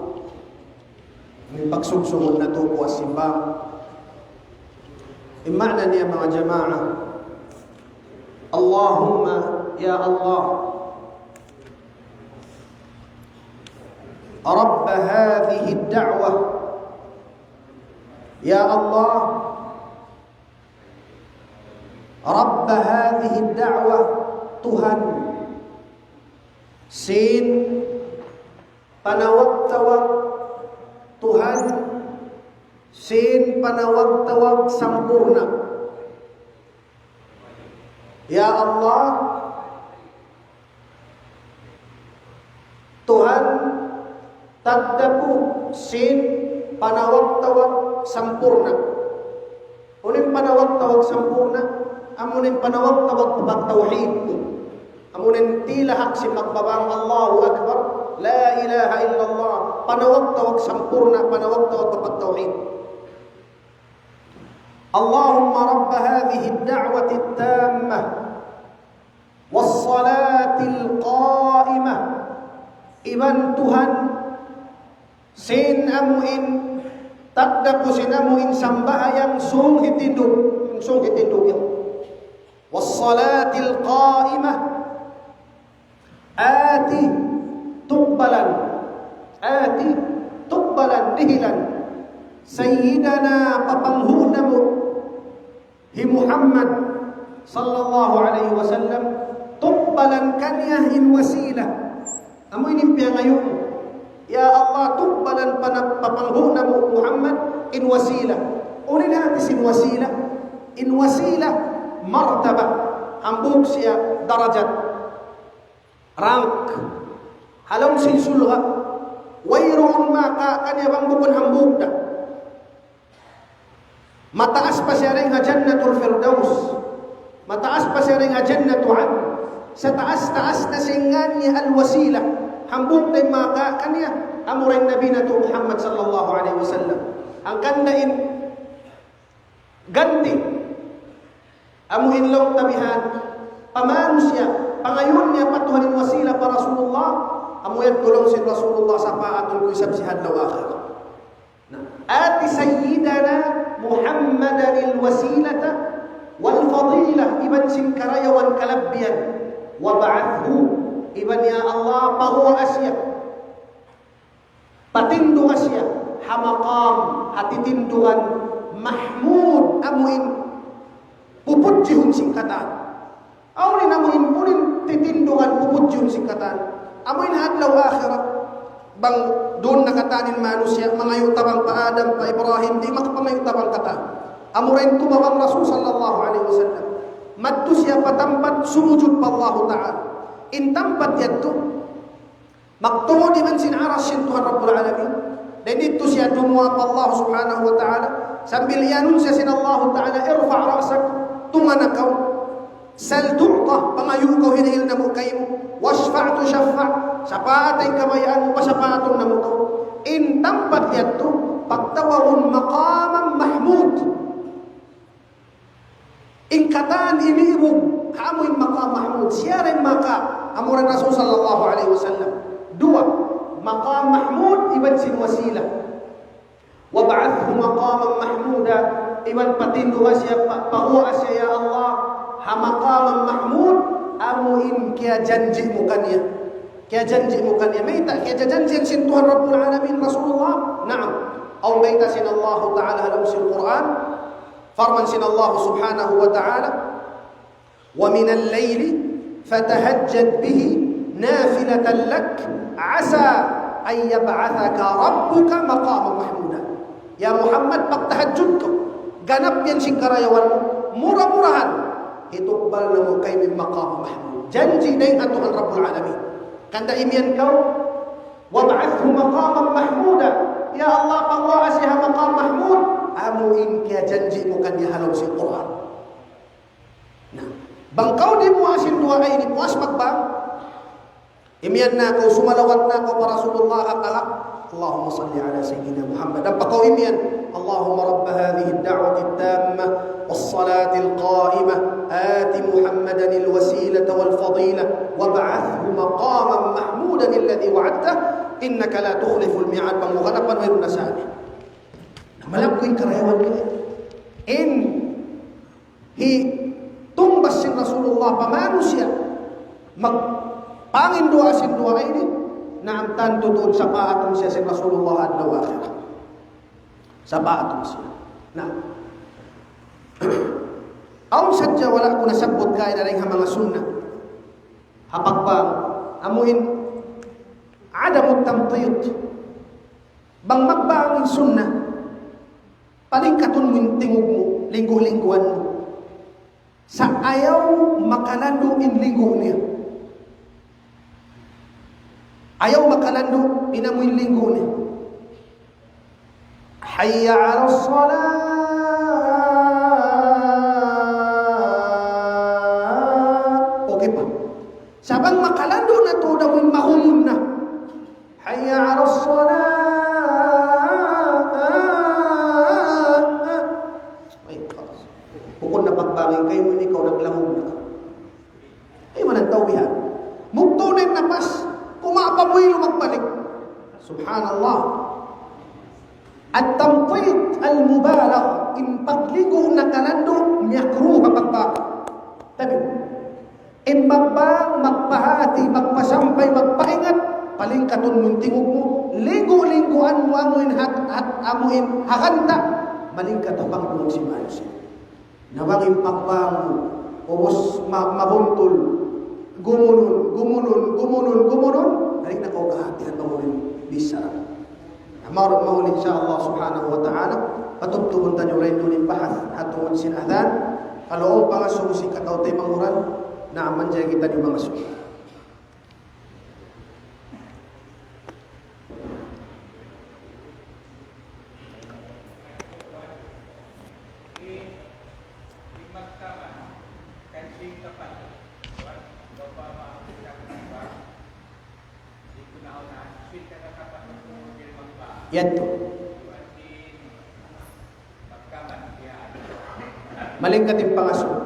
In pagsubsubun natu' ha simbahan. In maana niya, manga jamaa, اللهم, ya Allah, رب هذه الدعوة. Ya Allah, رب هذه الدعوة, Tuhan sin panawag-tawag, Tuhan sin panawag-tawag sampurna'. Ya Allah, Tuhan tagdapu sin panawag-tawag sampurna'. Unu in panawag-tawag sampurna'? Amuna in panawag-tawag pagtawhid. Amuna in tilahak sin magbabang Allahu Akbar, la ilaha illallah. Panawag-tawag sampurna', panawag-tawag pagtawhid. اللهم رب هذه الدعوة التامة والصلاة القائمة. Iban Tuhan sin amu in tagdapu sin amu in sambahayang sung hitindug, sung hitindug yan. والصلاة القائمة. Ati, tukbalan. Ati, tukbalan, dihilan. Sayyidana, papanghu' namu', hi Muhammad sallallahu alayhi wasallam, tukbalan kaniya in wasila. Amu ini in piyangayu' mu. Ya Allah, tukbalan pa na-, pa panghu' namu' Muhammad in wasila. Unu in hati sin wasila? In wasila, martaba. Hambuuk siya darajat. Rank. Ha lawm sin surga'. Wayruun makakaniya bang bukun hambuuk da. Mataas pa siya dayn ha Jannatul Firdaus. Mataas pa siya dayn ha Jannatu Adn. Sataas-taas na sin ngan niya al-wasila. Hambuuk da in makakaniya. Amura in Nabi natu' Muhammad sallallahu alayhi wasallam. Hangkan da in ganti'. Amu in laung ta bihan. Pa manusiya'. Pangayuun niya pa Tuhan in wasila pa Rasulullah. Amu yan laung sin Rasulullah sapaatun ku isab sin adlaw akhirat. Na, ati Sayyidina Muhammadan al-wasilata wal fadila, iban sin karayawan kalabbihan. Wab'athhu, iban ya Allah, paguwaa siya. Patinduga siya, ha maqam, ha titindugan, mahmud, amu in pupudjihun sin katan. Awn in amu in, amu in titindugan pupudjihun sin katan. Amu in ha adlaw akhirat. Bang duun na katan in manusiya', mangayu' tabang pa Adam, pa Ibrahim, di' makapamayu' tabang katan. Amura in tumabang Rasul sallallahu alayhi wasallam. Madtu siya pa tampat sumujud pa Allahu Ta'ala. In tampat yadtu, magtungud iban sin aras sin Tuhan Rabbul Alamin. Dayn didtu siya dumuwaa pa Allah Subhanahu wa Ta'ala. Sambil iyanun siya sin Allah Ta'ala, "Irfa' ra'sak, tunga' na kaw. Sal tu'ta, pangayu' kaw hinangil namu' kaymu. Washfa' tushaffa', sapaata in kabayaan mu, pasapaatun namu' kaw." In tampat yadtu, pagtawagun maqaman mahmud. In katan ini ibug, amu in maqam mahmud. Siya ra in maka, amura in Rasul sallallahu alayhi wasallam. Duwa, maqam mahmud iban sin wasila. Wab'athhu maqaman mahmuda, iban patinduga siya, pa-, paguwaa siya, ya Allah, ha maqaman mahmud, amu in kiyajanji' mu kaniya. Kiyajanji' mu kaniya. Mayta', kiyajanji' sin Tuhan Rabbul Alamin, Rasulullah? Naam. Awn bayta' sin Allah Ta'ala ha lawm sin Qur'an. Parman sin Allah Subhanahu wa Ta'ala, ومن الليل فتهجد به نافلة لك عسى أن يبعثك ربك مقاما محمودا. Ya Muhammad, pagtahajjud kaw, ganap yan sin karayawan mu, mura-murahan, hitukbal namu' kaymu in maqam mahmud. Janji' dayn ha Tuhan Rabbul Alamin. Hangkan da imiyan kaw, وابعثه مقاما محمودا. Ya Allah, paguwaa siya ha maqam mahmud. Amu in kiyajanji' mu kaniya ha lawm sin Qur'an. Na, bang kaw dimuwaa sin duwaa ini, puas magbang. Imiyan na kaw, sumalawat na kaw pa Rasulullah, ha kala, اللهم صل على سيدنا محمد. Ampa kaw imiyan, اللهم رب هذه الدعوة التامة والصلاة القائمة آت محمدا الوسيلة والفضيلة وابعثه مقاما محمودا الذي وعدته إنك لا تخلف الميعاد. Bang mu ganapan, wayruun na sani. Malaggu' in karayawan niya. In hitungbas sin Rasulullah pa manusiya', magpangin duwaa sin duwaa ini, naam, tantu tuud sapaatun siya sin Rasulullah adlaw akhirat. Sapaatun siya. Na, awn sadja wala' ku nasabbut kaibanan dayn ha manga sunnat. Ha pagbang, amu in عدم التمطيط. Bang magbang in sunnat, palingkatun mu in tingug mu, linggu'-lingguan mu. Sa' ayaw makalandu' in linggu' niya. Ayaw makalandu' in amu in linggu' niya. حي على الصلاة. Okay pa. Sa' bang makalandu' na tuud amu in mahumun na. حي على الصلاة. Ay, bukun na pagbang in kaymu ini, ikaw naglangug na. Ay, manan tau bihan. Mugtu' na in napas, kumawa' pa mu ilu magbalik. Subhanallah. التمطيط المبالغ, in paglinggu' na kalandu', miyakruh ha pagbang. Tabi'. In magbang, magpahati, magpasampay, magpaingat, palingkatun mu in tingug mu, linggu'-lingguan mu amu in hat-, hat-, amu in ha ganta', malingkat ha pangdulug sin manusiya'. Na bang in pagbang mu, ubus ma-, mabuntul, gumunun, gumunun, gumunun, gumunun, di' na kaw kahatihan bang unu in bichara Maurut mahuli, insya Allah subhanahu wa ta'ala, patubtubun taniyu dayn duun in bahas ha tungud sin adhan. Kalu awn pangasubu sin kataw-taymanghuran, na manjari kitaniyu mangasubu. Yadtu. Malingkat in pangasubu.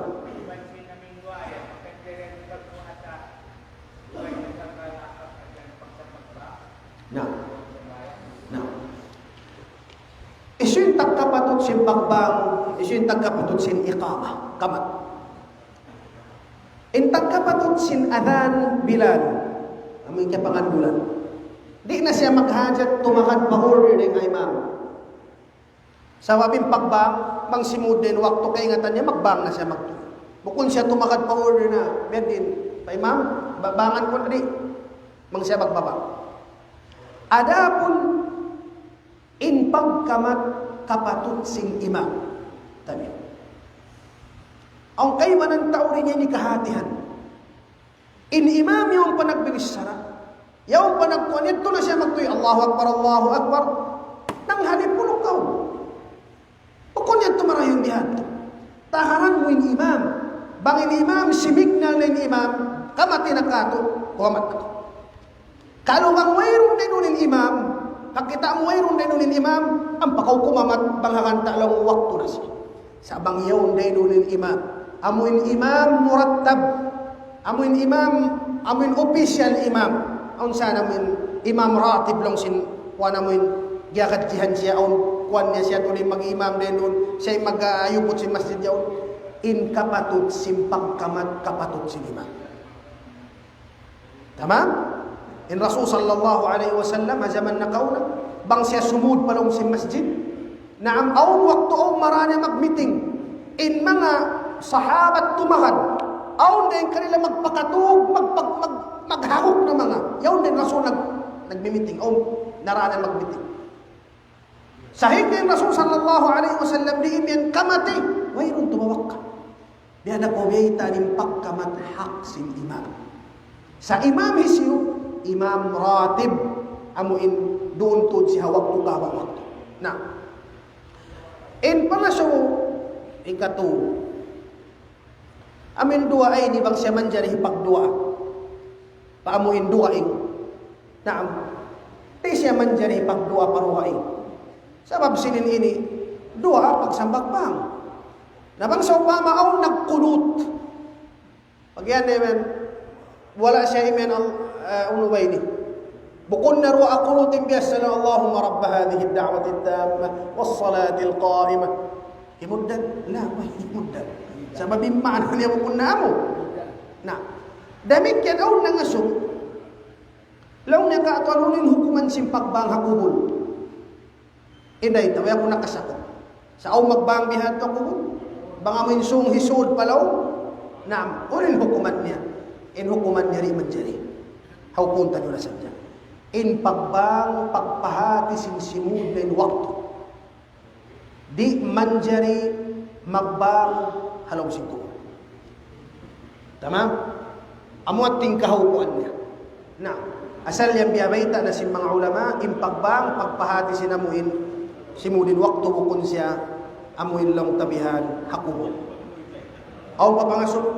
Na. Na. Hisiyu in tagkapatut sin pagbang, hisiyu in tagkapatut sin iqamah, kamat. In tagkapatut sin adhan, Bilal, amu in kapangandulan. Di' na siya maghajat tumagad pa order dayn ha imam. Sabab in pagbang, bang simud na in waktu, kaingatan niya, magbang na siya magtuy. Bukun siya tumagad pa order na, "Biya' diin, pa imam, ba-, bangan ku na di." Bang siya magbabang. Adapun in pagkamat kapatut sin imam. Tabi. Awn kaibanan tau di' niya ini kahatihan. In imam yaun pa nagbibichara. Yaun pa nagkuwan, yadtu na siya magtuy, "Allahu Akbar, Allahu Akbar." Nanghali puluk kaw. Bukun yadtu marayaw in bihadtu. Taharan mu in imam. Bang in imam, simignal na in imam, kamati na katu', kumamat na kaw. Kalu bang wayruun dayn duun in imam, pagkita' mu wayruun dayn duun in imam, ampa kaw kumamat, bang ha ganta' laung waktu na siya. Sa' bang yaun dayn duun in imam, amu in imam murattab, amu in imam, amu in official imam. Awn sa amu in imam ratib laung sin, kuwan amu in giyagadjihan siya awn, kuwan niya siya tuud in mag-imam dayn duun, siya in mag-ayuput sin masjid yaun. In kapatut sin pagkamat, kapatut sin imam. Tamam? In Rasul sallallahu alayhi wasallam, ha jaman nakauna, bang siya sumud pa lawm sin masjid. Naam, awn waktu awn marā niya mag-meeting. In manga sahabat tumagad. Awn dayn kanila magpakatug, magpag-, mag-, maghaguk na manga. Yaun dayn Rasul nag-, nagmi-meeting. Awn narā niya mag-meeting. Sahingga in Rasul sallallahu alayhi wasallam di' imiyan kamati, wayruun tumawakka. Biya' na kaw biyaytaan in pagkamat hak sin imam. Sa' imam hisiyu, imam ratib, amu in duun tuud siya ha waktu kawa' waktu. Na, in pangasubu, ikatu, amu in duwaa ini bang siya manjari hipagduwaa. Pa amu in dugaing. Naam. Di' siya manjari hipagduwaa pa dugaing. Sabab sin ini, duwaa pagsambag bang. Na bang sawpama awn nagkunut. Pag yan, amen. Wala' siya, amen, al-, eh, unu ba ini? Bukun na duwaa kunut in biyasa na, اللهم رب هذه الدعوة التامة والصلاة القائمة. Himuddan? La, way himuddan. Sabab in maana niya bukun na amu. Na, damikkiyan awn nangasubu. Laung niya, "Ka, unu in hukuman sin pagbang ha kubul?" Inday, tawag aku nakasakup. Sa' awn magbang bihadtu ha kubul? Bang amu in sūng hisūd pa lawm? Naam, unu in hukuman niya? In hukuman niya di' manjari. Hawpun taniyu na sadja. In pagbang, pagpahāti sin simūd na in waktu. Di' manjari magbang ha lawm sin kubul. Tamam? Amu in tingkahawpuan niya. Na, asal yan biyabayta' na sin manga ulama, in pagbang, pagpahāti sin amu in, simūd in waktu bukun siya, amu in laung tabihan, ha kubul. Awn pa pangasubu?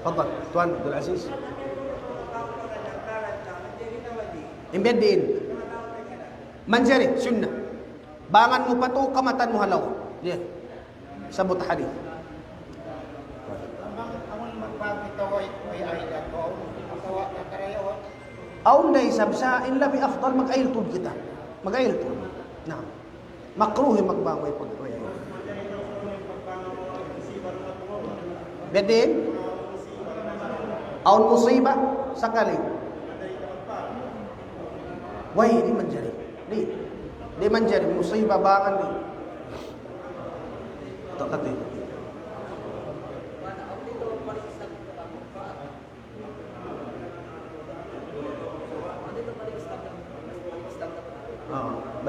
Fadal, Tuan Abdul Aziz. In biyadiin. Manjari, sunnat. Bangan mu pa tu, kamatan mu ha lawm. Yan. Sabut hadith. Awn da isab sa' in labi afdal mag-ayil tuud kita. Mag-ayil tuud. Naam. Makruh in magbang way pag-, way. Biyadiin? Awn musiba sakali. Way, di' manjari. Di'. Di' manjari. Musiba bangan di'. Takati.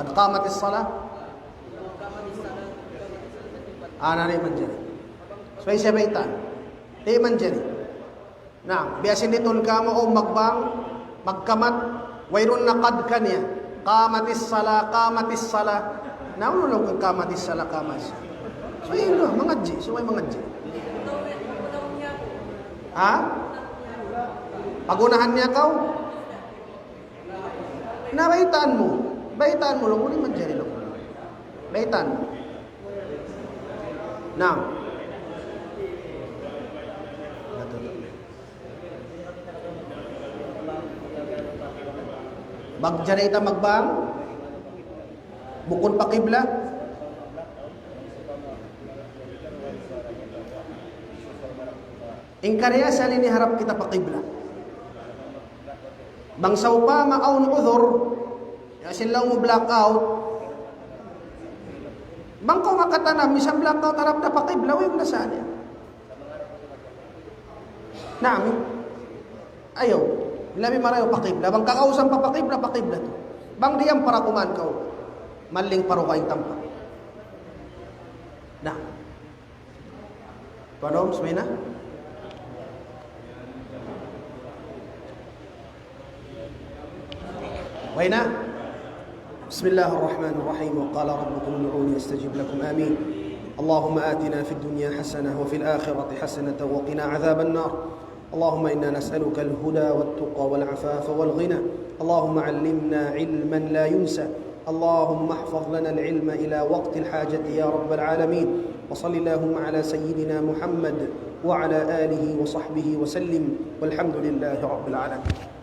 قد قامت الصلاة. Ah, na, di' manjari. Subay siya baytaan. Di' manjari. Na, biya' sin ditul kamu, o magbang, magkamat, wayruun na qad kaniya. قامت الصلاة، قامت الصلاة. Na, unu laung ka قامت الصلاة, قامت الصلاة. Subay, unu, mangadji', subay mangadji'. Ha? Pag-unahan niya kaw? Na, baytaan mu. Baytaan mu laung, di' manjari laung. Baytaan mu. Naam. Manjari ta magbang? Bukun pa qibla? In karna' asal ini harap kita pa qibla. Bang sawpama awn udhur, ya, sin laung mu blackout. Bang kaw makatanam, misan blackout harap da pa qibla, way na sa niya. Naam. Ayaw. Labi marayaw pa qibla. Bang kagausan pa pa qibla, pa qibla tu. Bang diyam para kuman kaw. Maling paruka in tampak. Na. Panom, subay na. Way na. بسم الله الرحمن الرحيم. وقال ربكم ادعوني أستجب لكم. آمين. اللهم آتنا في الدنيا حسنة وفي الآخرة حسنة وقنا عذاب النار. اللهم إنا نسألك الهدى والتقى والعفاف والغنى. اللهم علمنا علما لا ينسى. اللهم احفظ لنا العلم إلى وقت الحاجة يا رب العالمين. وصل اللهم على سيدنا محمد وعلى آله وصحبه وسلم، والحمد لله رب العالمين.